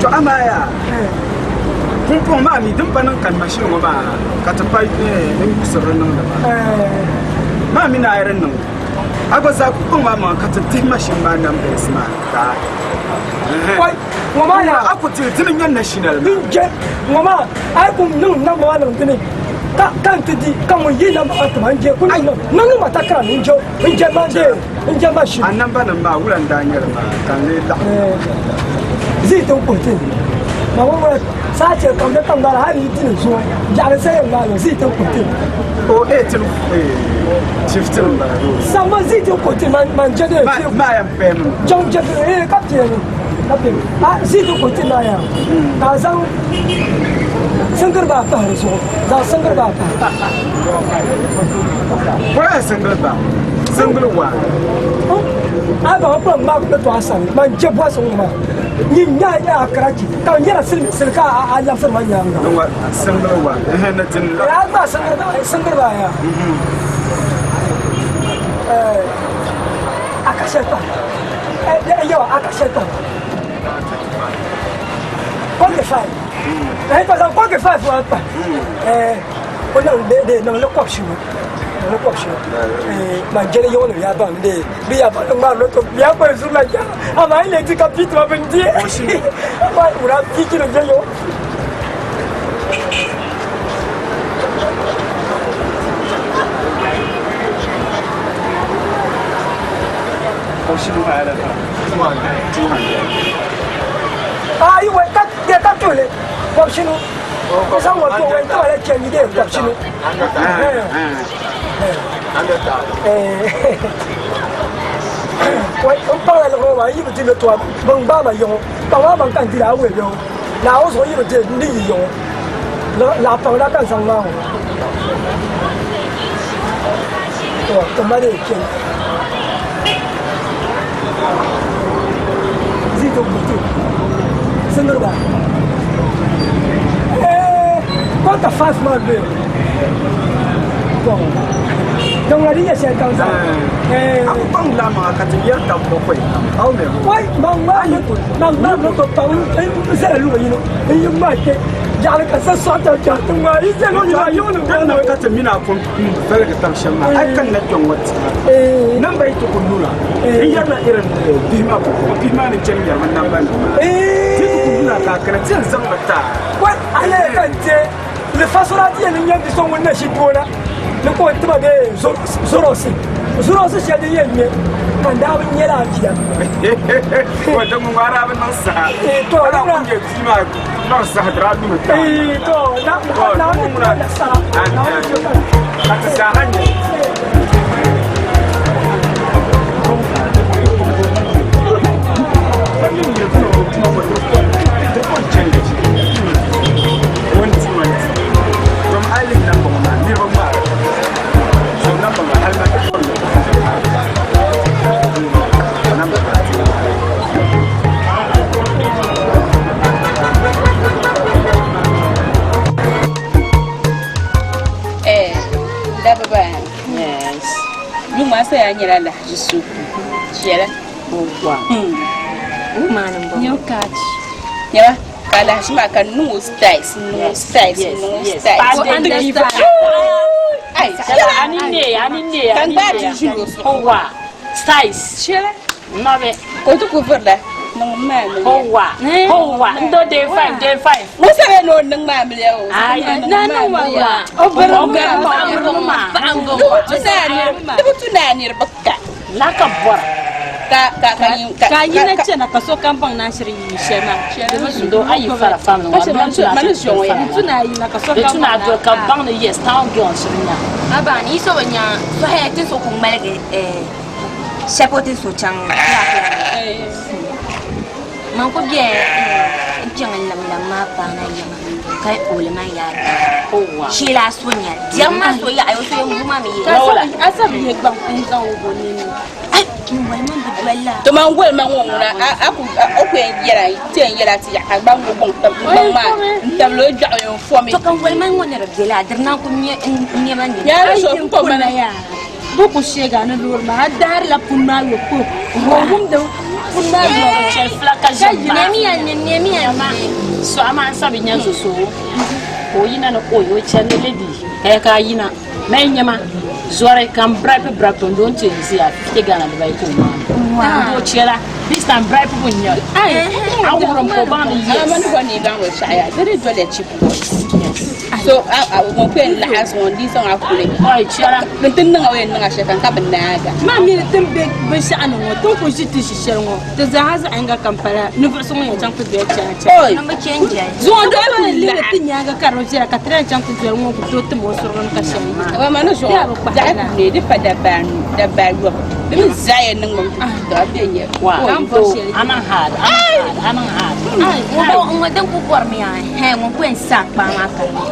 To amaa yaa pumpɔŋ maa mi din pa niŋ kani mashin ŋɔ maa ka ti pa din yuɣisiri niŋdi maa maa mi naai di niŋ a gba zaa ku kpaŋ maa maŋa ka ti dihi mashin maa numbers maa ka ŋɔ maa yaa a ku dili dini nyɛ national maa n je ŋɔ maa a yi ku niŋ namba maa niŋ dini ka ka n ti di ka ŋun yi namba maa tima n je ku niŋ niŋ ma takara ni n je n je ma de n je mashin a namba nim maa wula n daa nyɛli maa ka n lee laɣim zii ti kuhi ti ma ŋɔ ŋɔ saa chɛ kam di kam maa hali yi di ni zuɣu biɛɣuni sa yɛn maa zii ti kuhi ti o e ti fifteen n bala sama zii ti kuhi ti man je de maa yɛn pɛmi chaŋ je ee ka piɛli ka piɛli a zii ti kuhi ti maa yaa ka a zaŋ singiri baa pahi di zuɣu zaŋ singiri baa pahi Where single ba? Single one. A ba ko ma ko to asan man je bo so ma ni nya ya karachi ka nyɛla siliminsili ka a labisiri ma nyaanga Single one. Eh na tin la. Ya gba singiri ba singiri ba ya eh a ka shɛli pa eh yawa a ka shɛli pa kɔnke five eh pa zaŋ kɔnke five maa pa eh o niŋ de de niŋ li kɔbishinu niŋ li kɔbishinu eh man jɛli yiŋ nim yaa baŋ de bi yaa baŋ ŋmaari loto bi yaa kpari zuri la jɛra amaa yi lee ti ka pii tima bin di amaa wula piiki ni bɛ yo ayi wai ka de ka tole kɔbishinu ko zaŋ ŋɔ to wai tɔɣa la chɛndi de kɔbishinu wai n paɣala liɣiri maa yi bi di loto bin gbaai ma yiŋɔ paɣa maa man ka n dira a wei bɛ naawuni zuɣu yi bi di ni yi yiŋɔ laɣa paŋda ka n zaŋ maa ŋɔ to ti mali kpɛ zito kutu singirba eh quarter five man be to Ka ŋuna di nyɛ shɛli kam zaa. A ku kpaŋ la maŋa ka ti yɛri tab bɔkɔi aw mɛ bo. Wai man ŋmaa ni man ŋmaa ni ko pa n zala luɣu yini n yi ŋmaa kpɛ yaɣali ka sa sɔɣi tab kpɛri ti ŋmaa yi zala luɣu yini yiŋ ni Din niŋ ka ti mini a pun valigi tab shɛm maa, a yi kanna kpɛŋ ŋɔ tiŋa, namba yi ti ku luna, n yɛrila irin bihi maa kɔŋko, bihi maa ni chani yɛrimi nambanima maa, ti ti ku luna ka a kana ti yɛn zaŋ ba ti a. Wai a yɛli ka n teei ni fasura ti yɛn nyɛ bi so ŋun na ʒi toona ni ka o tima bee zorosi zorosi shɛli din yɛn nyɛ ka n daa bi nyɛla a bia. Wato ŋun ŋɔ a daa bi niŋ saha. To A daa kuli nyɛ bia maa niŋ saha di daa lumi taai. To na na ni saha. Ka ti zaaha nyɛ. Yes. Yuma sa ya nyɛla lahaji so. Chɛla. New catch. Nyɛla ka lahaji maa ka niŋ o styles, niŋ o styles, niŋ o styles. O understand. Ai, Ani ne, ani ne, Ka ani n gbaai ne. ti ʒili o zuɣu. Owa, styles. Chɛla. Nɔbɛ. Ka o ti ku virila niŋ maa miliya. Owa, owa, ndo day five, day five. Ŋun sa bɛ ni o niŋ maa miliya o. Ai, na niŋ wa. O biri ma, o biri ma. Di bi tu naa niriba ka. Laka bɔra. Ka ka ka yin ka Ka yina chana ka sokam baŋ na shiri yi shɛli maa. Ndo ayi fara family wa. Ka shɛba mani zuɣu ya. Di tu na yina ka Di sokam tu na baŋ do ka baŋ ni yes, town girl shiri nya. Aba ni so nya so haya tin so ku ŋmaligi shɛli polo tin so chaŋ man ku bɛ n kpɛŋ n lamlam maa paana yiŋa ka oli man yaa sheela a so nyɛli diɛm maa so yaɣa o so yɛn bu maa mi yɛ A sabi yɛ gbaŋ n zaŋ o bo nini. n wali man bi doli la To man woli ma ŋɔ ŋuna a ku o ku yɛn yɛla ti yɛn yɛla ti yaɣa ka gbaŋ ŋɔ gbaŋ tab gbaŋ maa n tabili o gbiɛɣu yɛn fɔmi. To ka n wali man ŋɔ ni di bela diri naan ku nyɛ n nɛma nini. Yaa so n ko mana. Bɛ ku sheega ni loori maa a daarila puni maa yo ko o wumdi puni maa yo. Chɛli fila ka ʒi Ka nɛmiya ni nɛmiya ni. Sɔɣu maa n sabi nya zo so ka o yina ni oi o chɛni ni lady kaya ka a yina mali nyɛma zɔri ka n bribe bribe n don ti yɛn ʒiya 50 Ghana dibayi ka o maa n do chɛla this time bribe bu n nyɛ a wurim ka o baŋ ni yes. Mani gba ni baŋ binshɛɣu yaa di di doliya cheap boys. So a a ŋɔ ku yɛn laɣa zuŋɔ n di zaŋ a kuli. Oi chɛla. Din ti niŋ a o yɛn niŋ a shɛli kam ka bi naaga. Maa mi ni tin be binshɛɣu ni ŋɔ tin ku ʒi ti ʒi shɛli ŋɔ ti zaaha zaɣ yinga kam pala ninvuɣu so ŋun yɛn chaŋ ti doli chana chana. Oi. Zuŋɔ doli ku lihiri ti nyaaŋa ka di bi viɛla ka ti lahi chaŋ ti doli ŋun ku tooi tim o surugu ni ka shɛli yi. Wa mani zuɣu zaɣ ku ne di pa dabba anu dabba ayɔbu di mi zaa yɛn niŋ mi to a bɛ nyɛ. Wa to a niŋ hard a niŋ hard a niŋ hard. Ŋɔ din ku bɔri mi yaa hɛ ŋun ku yɛn sa kpaa maa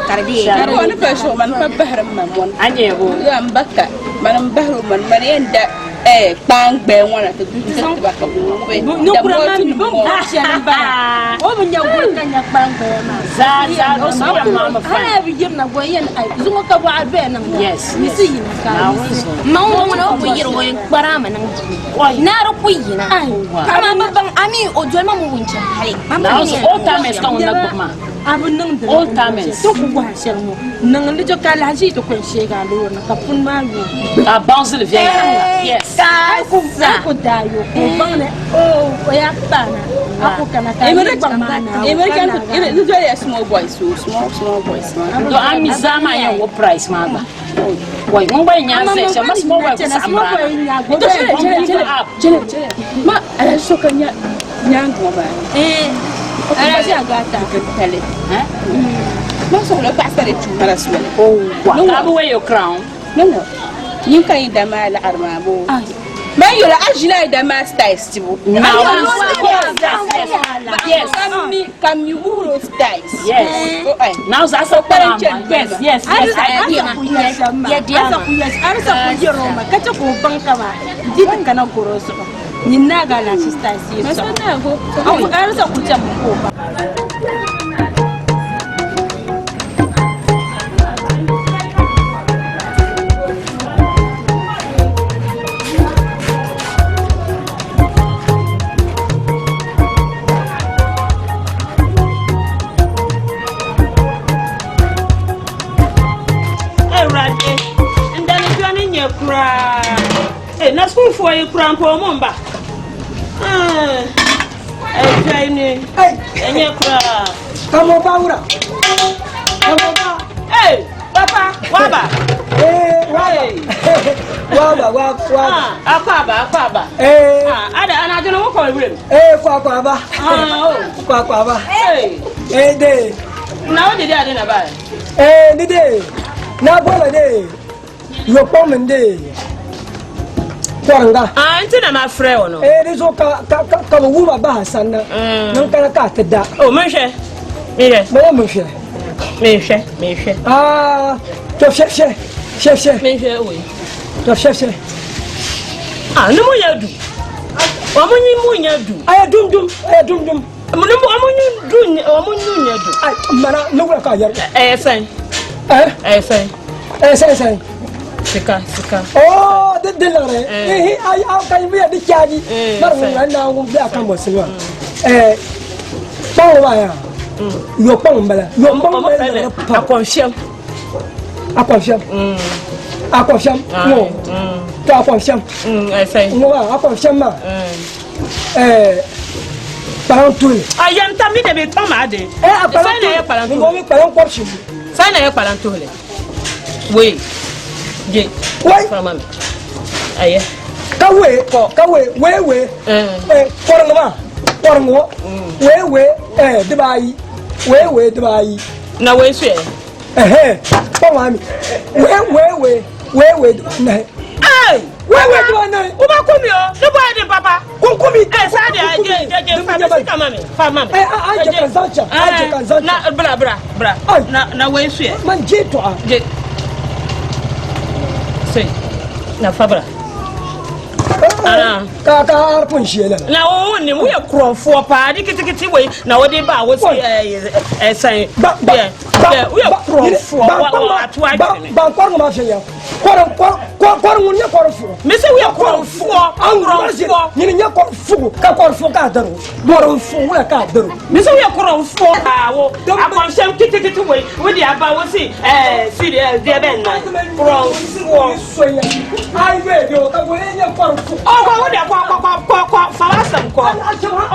ka di dee. Ka ni pa zuɣu mani pa bahiri ma mɔni. A nyɛ bo. Ya n ba ka mani n bahiri o mani mani yɛn da kpaan gbaya ŋɔ na ti du ti tiba ka bi ŋubi. Ninkura maa mi bin gbubi shɛli n bala o bi nya guli ka nya kpaan gbaya maa. Zaa zaa o suhu maa mi Hali a bi yirina gba yɛn ai zuŋɔ ka bɔɣa doya niŋda. Yes Ni yes. si yina ka a Naawuni yiɣisi. zuɣu. Ma ŋɔ ŋuna o ku yiri o yɛn kparaami niŋ duu naari ku yina amaa bi baŋ a mi o doli ma mi wunchɛ hali. Naawuni zuɣu old timers ka ŋun na gbubi maa. A bi niŋdi li Old timers. Ti ku bɔhi shɛli ŋɔ niŋ li jo ka alahaʒi yi ti ku yɛn sheegi a loori ni ka puni maa yooi. Ka bounce li viɛnyɛla. Yes. A ku daa yo ka o baŋ ni o yaa paana a ku kana ka a yi gbaŋ maa naai ka naaga. Di doliya small boys o small small boys maa. To a mi zaa maa yɛn wo price maa gba. Wai ŋun gba yɛn nya n-zaya shɛm ma small boy ku saɣim maa. To chɛli chɛli chɛli chɛli chɛli ma alahaʒi so ka nya nyaangi ŋɔ maa. Alahaʒi Agata. Tali. Ma suɣulo paɣasari tuuma la soli. Wa ka bi wear your crown. Niŋ yin ka yi da maa laɣari maa bo. Man yola a ʒila yi da maa styles tibu. Naawuni Yes. Ka mi wuhiri o styles. Yes. Now zaasa kpara ma. Yes, yes, yes. I Arisa ku yɛli shɛm maa. Arisa ku yɛri o ma ka chɛ ka o baŋ ka maa di ti kana goro zuɣu nyin naaga alahachi styles yi sɔɣi. Arisa ku chɛmi ka o baŋ. Otumfoɔ yi kura mpo ɔmo mba. Ɛdwa yi ni. Ɛnyɛ koraa. Kamoba wura. Kamoba. Ee papa waba. Ee waba. Waba waba waba. Akɔ aba akɔ aba. Ee. Ada anadwo no wokɔ ewuram. Ee kɔ akɔ aba. Ah o. Kɔ akɔ aba. Ee. Ee de. Na wo dede ade na ba. Ee ni de. Na bɔlɔ de. Yɔkpɔŋ min de. Kɔringa. Ah nti na ma frɛ wo no. Ee di so ka ka ka ka bi wuma baha sanna. Niŋ kana ka ti da. O min hwɛ. Min hwɛ. Mɔlɔ min hwɛ. Min hwɛ min hwɛ. Aa to hwɛ hwɛ hwɛ hwɛ. Min hwɛ wei. To hwɛ hwɛ. Ah ne mu yɛ du. Wɔn nyi mu nyɛ du. Ayɛ dum dum ayɛ dum dum. Ne mu wɔn nyi du wɔn nyi nyɛ du. Ay mana ne wura ka yɛrɛ. Ɛyɛ sɛn. Ɛɛ. Ɛyɛ sɛn. Ɛyɛ sɛn sɛn. Sika sika. Oh de de la rɛ. Ehi ayi aw ka yi bi di caaji. Mari ŋun na na ŋun bi a kan bɔ sinima. Ɛɛ kpɔŋ wa yan. Yɔ kpɔŋ n bala. Yɔ kpɔŋ bɛ yɛrɛ pam. Akɔnfiɛm. Akɔnfiɛm. Akɔnfiɛm. Ŋo. To akɔnfiɛm. Ɛyɛ sɛn. Ŋo wa akɔnfiɛm ma. Ɛɛ kpalan tuli. A yan ta mi de bɛ tɔn maa de. Ɛ a kpalan Sɛn na yɛ kpalan tuli. tuli. Ŋo mi kpalan kɔrɔsi. Sɛn na yɛ kpalan tuli. Wei. Je. Wei. Fama mi. Ayɛ. Ka wee ka wee wee wee. Ɛ kɔrɔŋma kɔrɔŋɔ wee wee ɛ dibaayi wee wee dibaayi. Na wei so yɛ. Ɛhɛn kpɔn wa mi wee wee wee wee wee dibaanahi. Ee. Wee wee dibaanahi. U ba kun mi o ne bɔ ye di papa. Kunkumi. Ɛ sa de je je je fa mi sika ma mi fa ma mi. Ɛ a jɛ ka zan ca a jɛ ka zan ca. Na bra bra bra. Na na wei so yɛ. Man je tɔgɔ. Je. Se na fa bra. Ka ka aripun sie la. Na wo ni wo yɛ kurɔfoɔ paa de kitikiti wei na wode ba a wosi ɛɛ ɛsɛn. Ba ba ba wo yɛ kurɔfoɔ wa wa ato adwene mi. Ban kɔrɔ ma fɛ yan kɔrɔ kɔrɔ kɔrɔ ŋun nyɛ kɔrɔ fugu. Mese wo yɛ kurɔfoɔ kurɔfoɔ. Ɲini nyɛ kɔrɔ fugu ka kɔrɔ fugu k'a daro kɔrɔ fugu wala k'a daro. Mese wo yɛ kurɔfoɔ. Awo akɔnhyɛn kitikiti wei wo de aba wosi ɛɛ si deɛ deɛ bɛ nna kurɔfoɔ. Ayi wee de o ka wele nyɛ kɔrɔ fugu. Ɔkɔ wo de kɔ kɔ kɔ kɔ kɔ fa w'asɛm kɔ.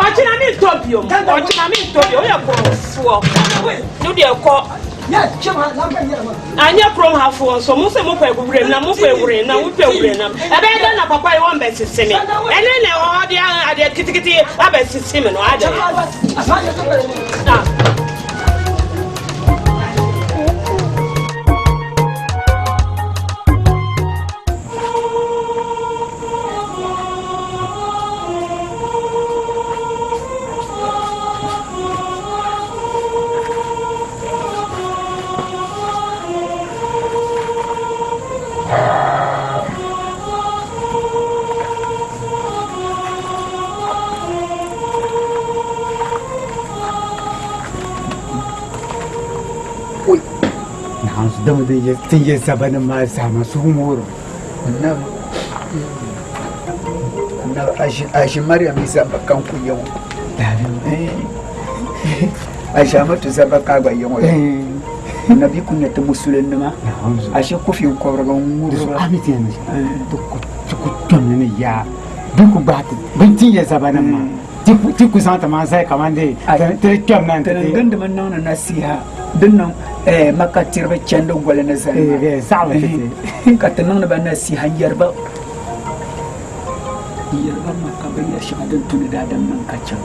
Ɔkyina mi ntɔ biom ɔkyina mi ntɔ biom wo yɛ kurɔfoɔ. Ne deɛ kɔ. Anyɛ kurom hafoɔ nso mo sɛ mopɛ wuram na mopɛ wuram na mopɛ wuram na ɛbɛyɛ dɛ na papa yi wɔn bɛ sisi mi ɛne na ɔde adeɛ kitikiti abɛ sisi mi no adɛ. Dama tin yɛ zabani maa zaa ma suhu moori Na ashi Mariam zaba kan ku yɛŋɔ. Ashi Amatu zaba ka gba yɛŋɔ. Nabi ku nyɛ ti musulinnima. Ashi kufi n kɔbiriga n ŋuriba. A mi ti yɛn ti ku tɔmli ni yaa bin ku gbahi ti bin tin yɛ zabani maa ti ku zaŋ ti maa zali kaman de ti di kpɛm na Ti ni gindimi niŋdi nasiha din niŋ maka tiriba chandi goli ni zali maa. Zaɣimi ti Ka ti niŋdi ba nasiha n yɛri ba maka binyɛr shɛŋa din tu ni daadam niŋ ka chaŋ.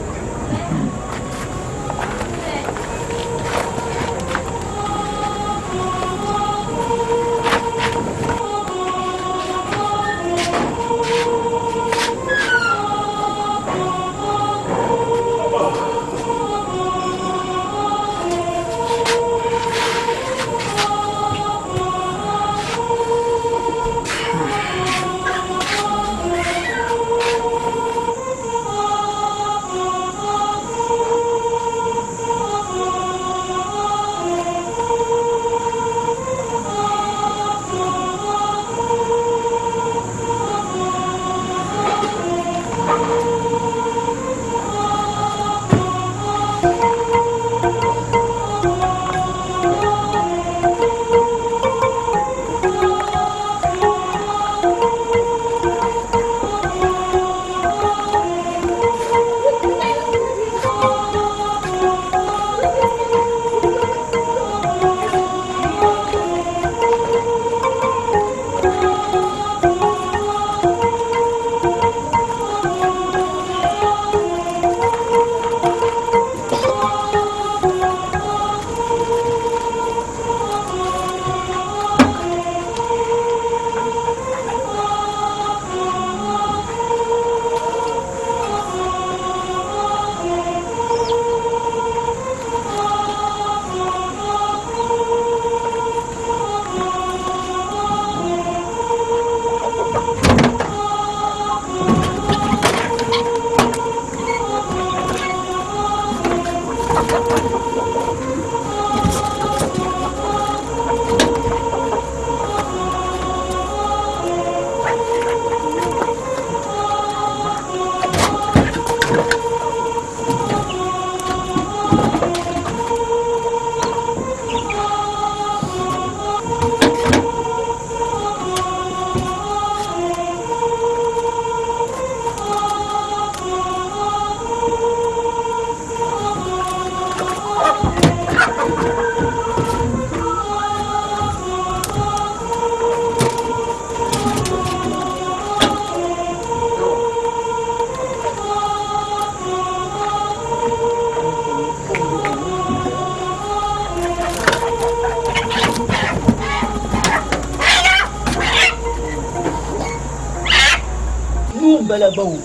bala gba o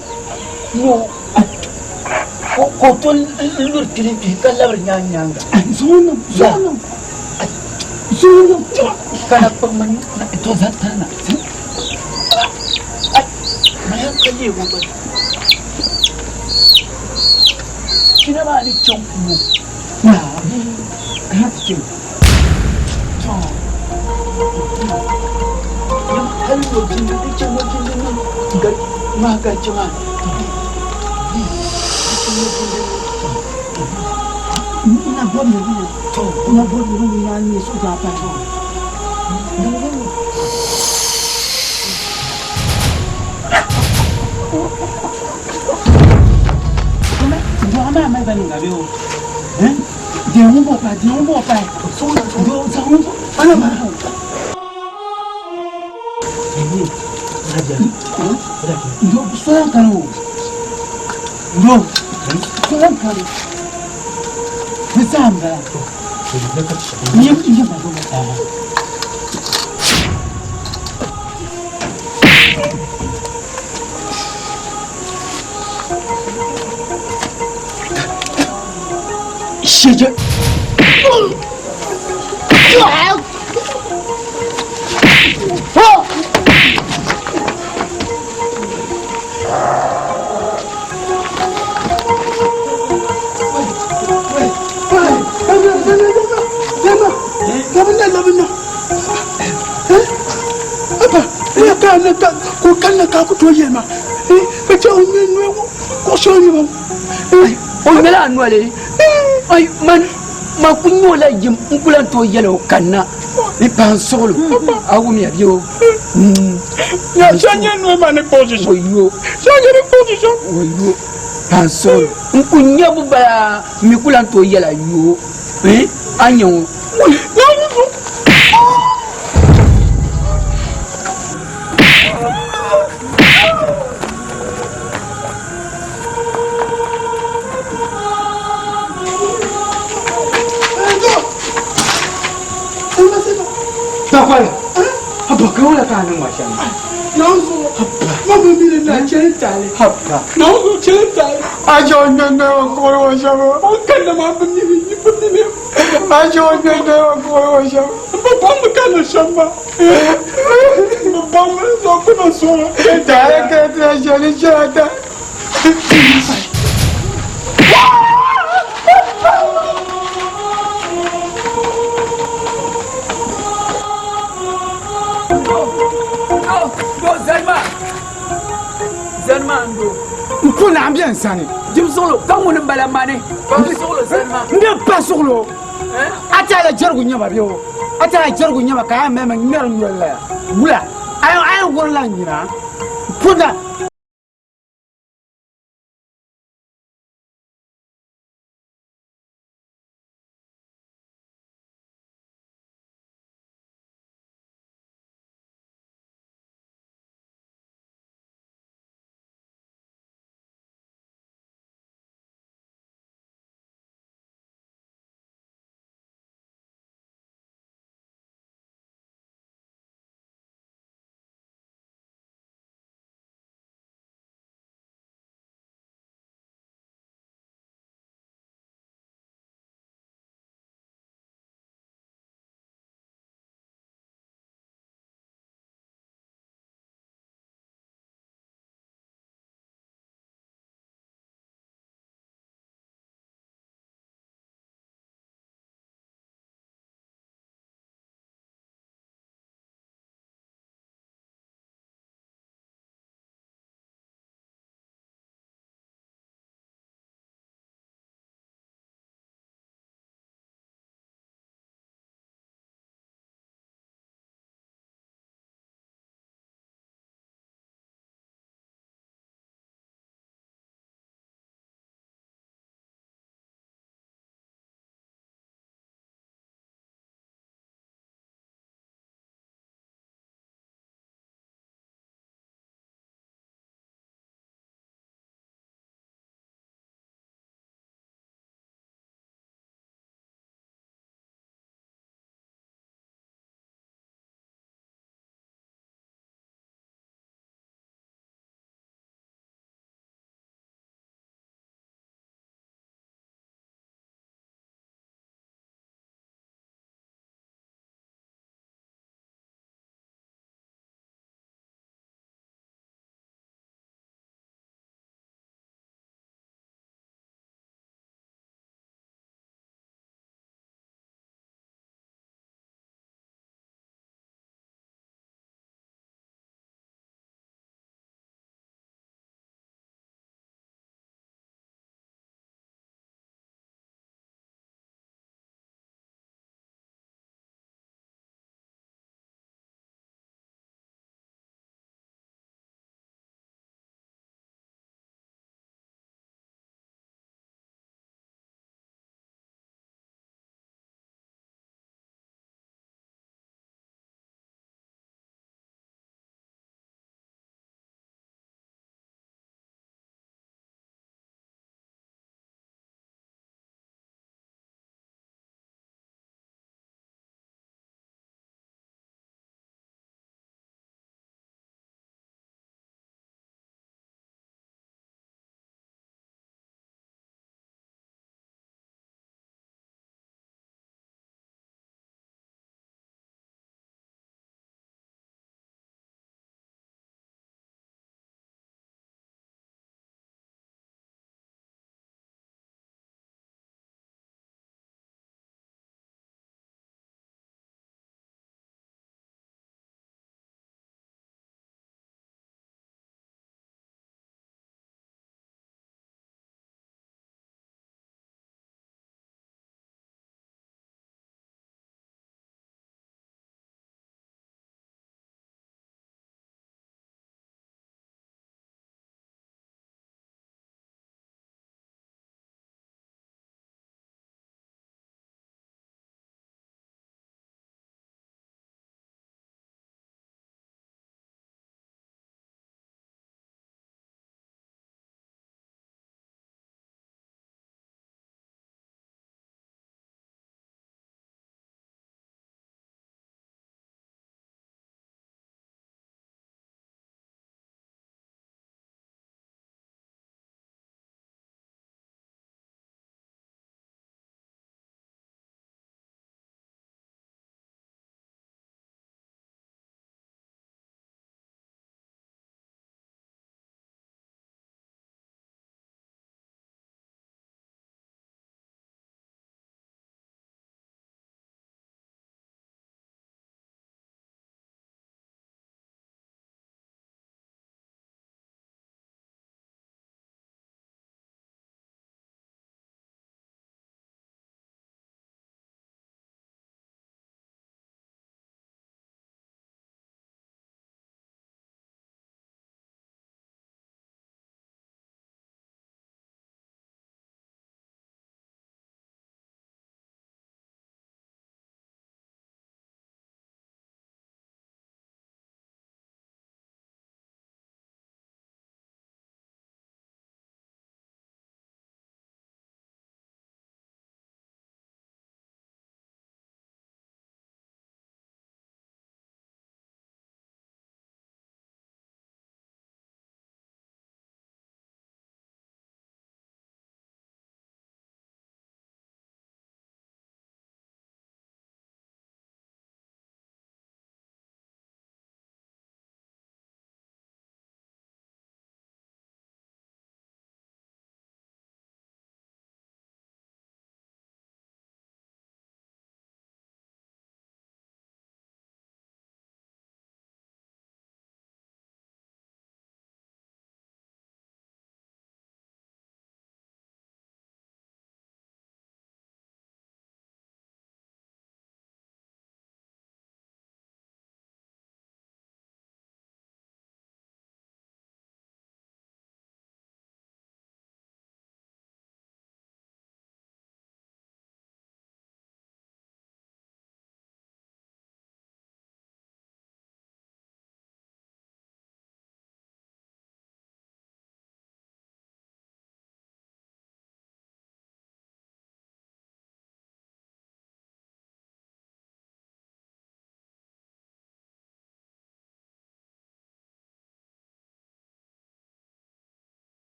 no ka o to luri kpilikpili ka labiri nyaanga nyaanga zuɣu zuɣu zuɣu kana kpaŋma to zaŋ tana maya ka leego gba kina maa ni chaŋ kuo kana ti chaŋ hali o jindi di chaŋ o jindi ni ŋmahi gariche maa ina bɔbi ni ina bɔbi ni yaa nyɛ so daa pa Dɔɣu maa mali ba niŋ ka bɛ o deeŋ bɔ pa deeŋ bɔ pa zaŋ ana ma ndo solan kani o ndo solan kani ni saa n bala n yɛ ma do Shije. Ko kanna ka ku to yelma ka che o ŋmɛ nue ko so ni ba O ŋmɛla a noli ai man ma ku nyɛ o la yim n ku lan tooi yɛli o kanna ni paɣa n suɣulo a wumiya bɛ o Ya sha nyɛ nue ma ni kpuɣi o yo sha nyɛ ni kpuɣi shɛm o yo paɣa n suɣulo n ku nyɛ bu bala n mi ku lan tooi yɛla yo a nyɛ ŋɔ Takwali. Abba ka wala ka niŋ ma shɛm. Nanzo ma mi mi na chɛli tali Habba. Nanzo chɛli tali A je o ŋmɛ nue wa kuɣuri wa shɛm o kanna ma bi mi mi bi mi mi A je o ŋmɛ nue wa kuɣuri wa shɛm bi bɔŋ mi kanna shɛm ma bi bɔŋ mi zo kuna sɔrɔ Tare ka tira shɛli shɛta Do zani zani maa n do N ku naɣ bɛ n sani. dim suɣulo ka ŋuni n bala mani pa suɣulo zani maa N bɛ pa suɣulo. A taala jɛrigu nyɛma bɛ o. A taala jɛrigu nyɛma ka a mali ma ŋmɛri noli la ya. Wula a yɛn wuri la n nyina. Punda.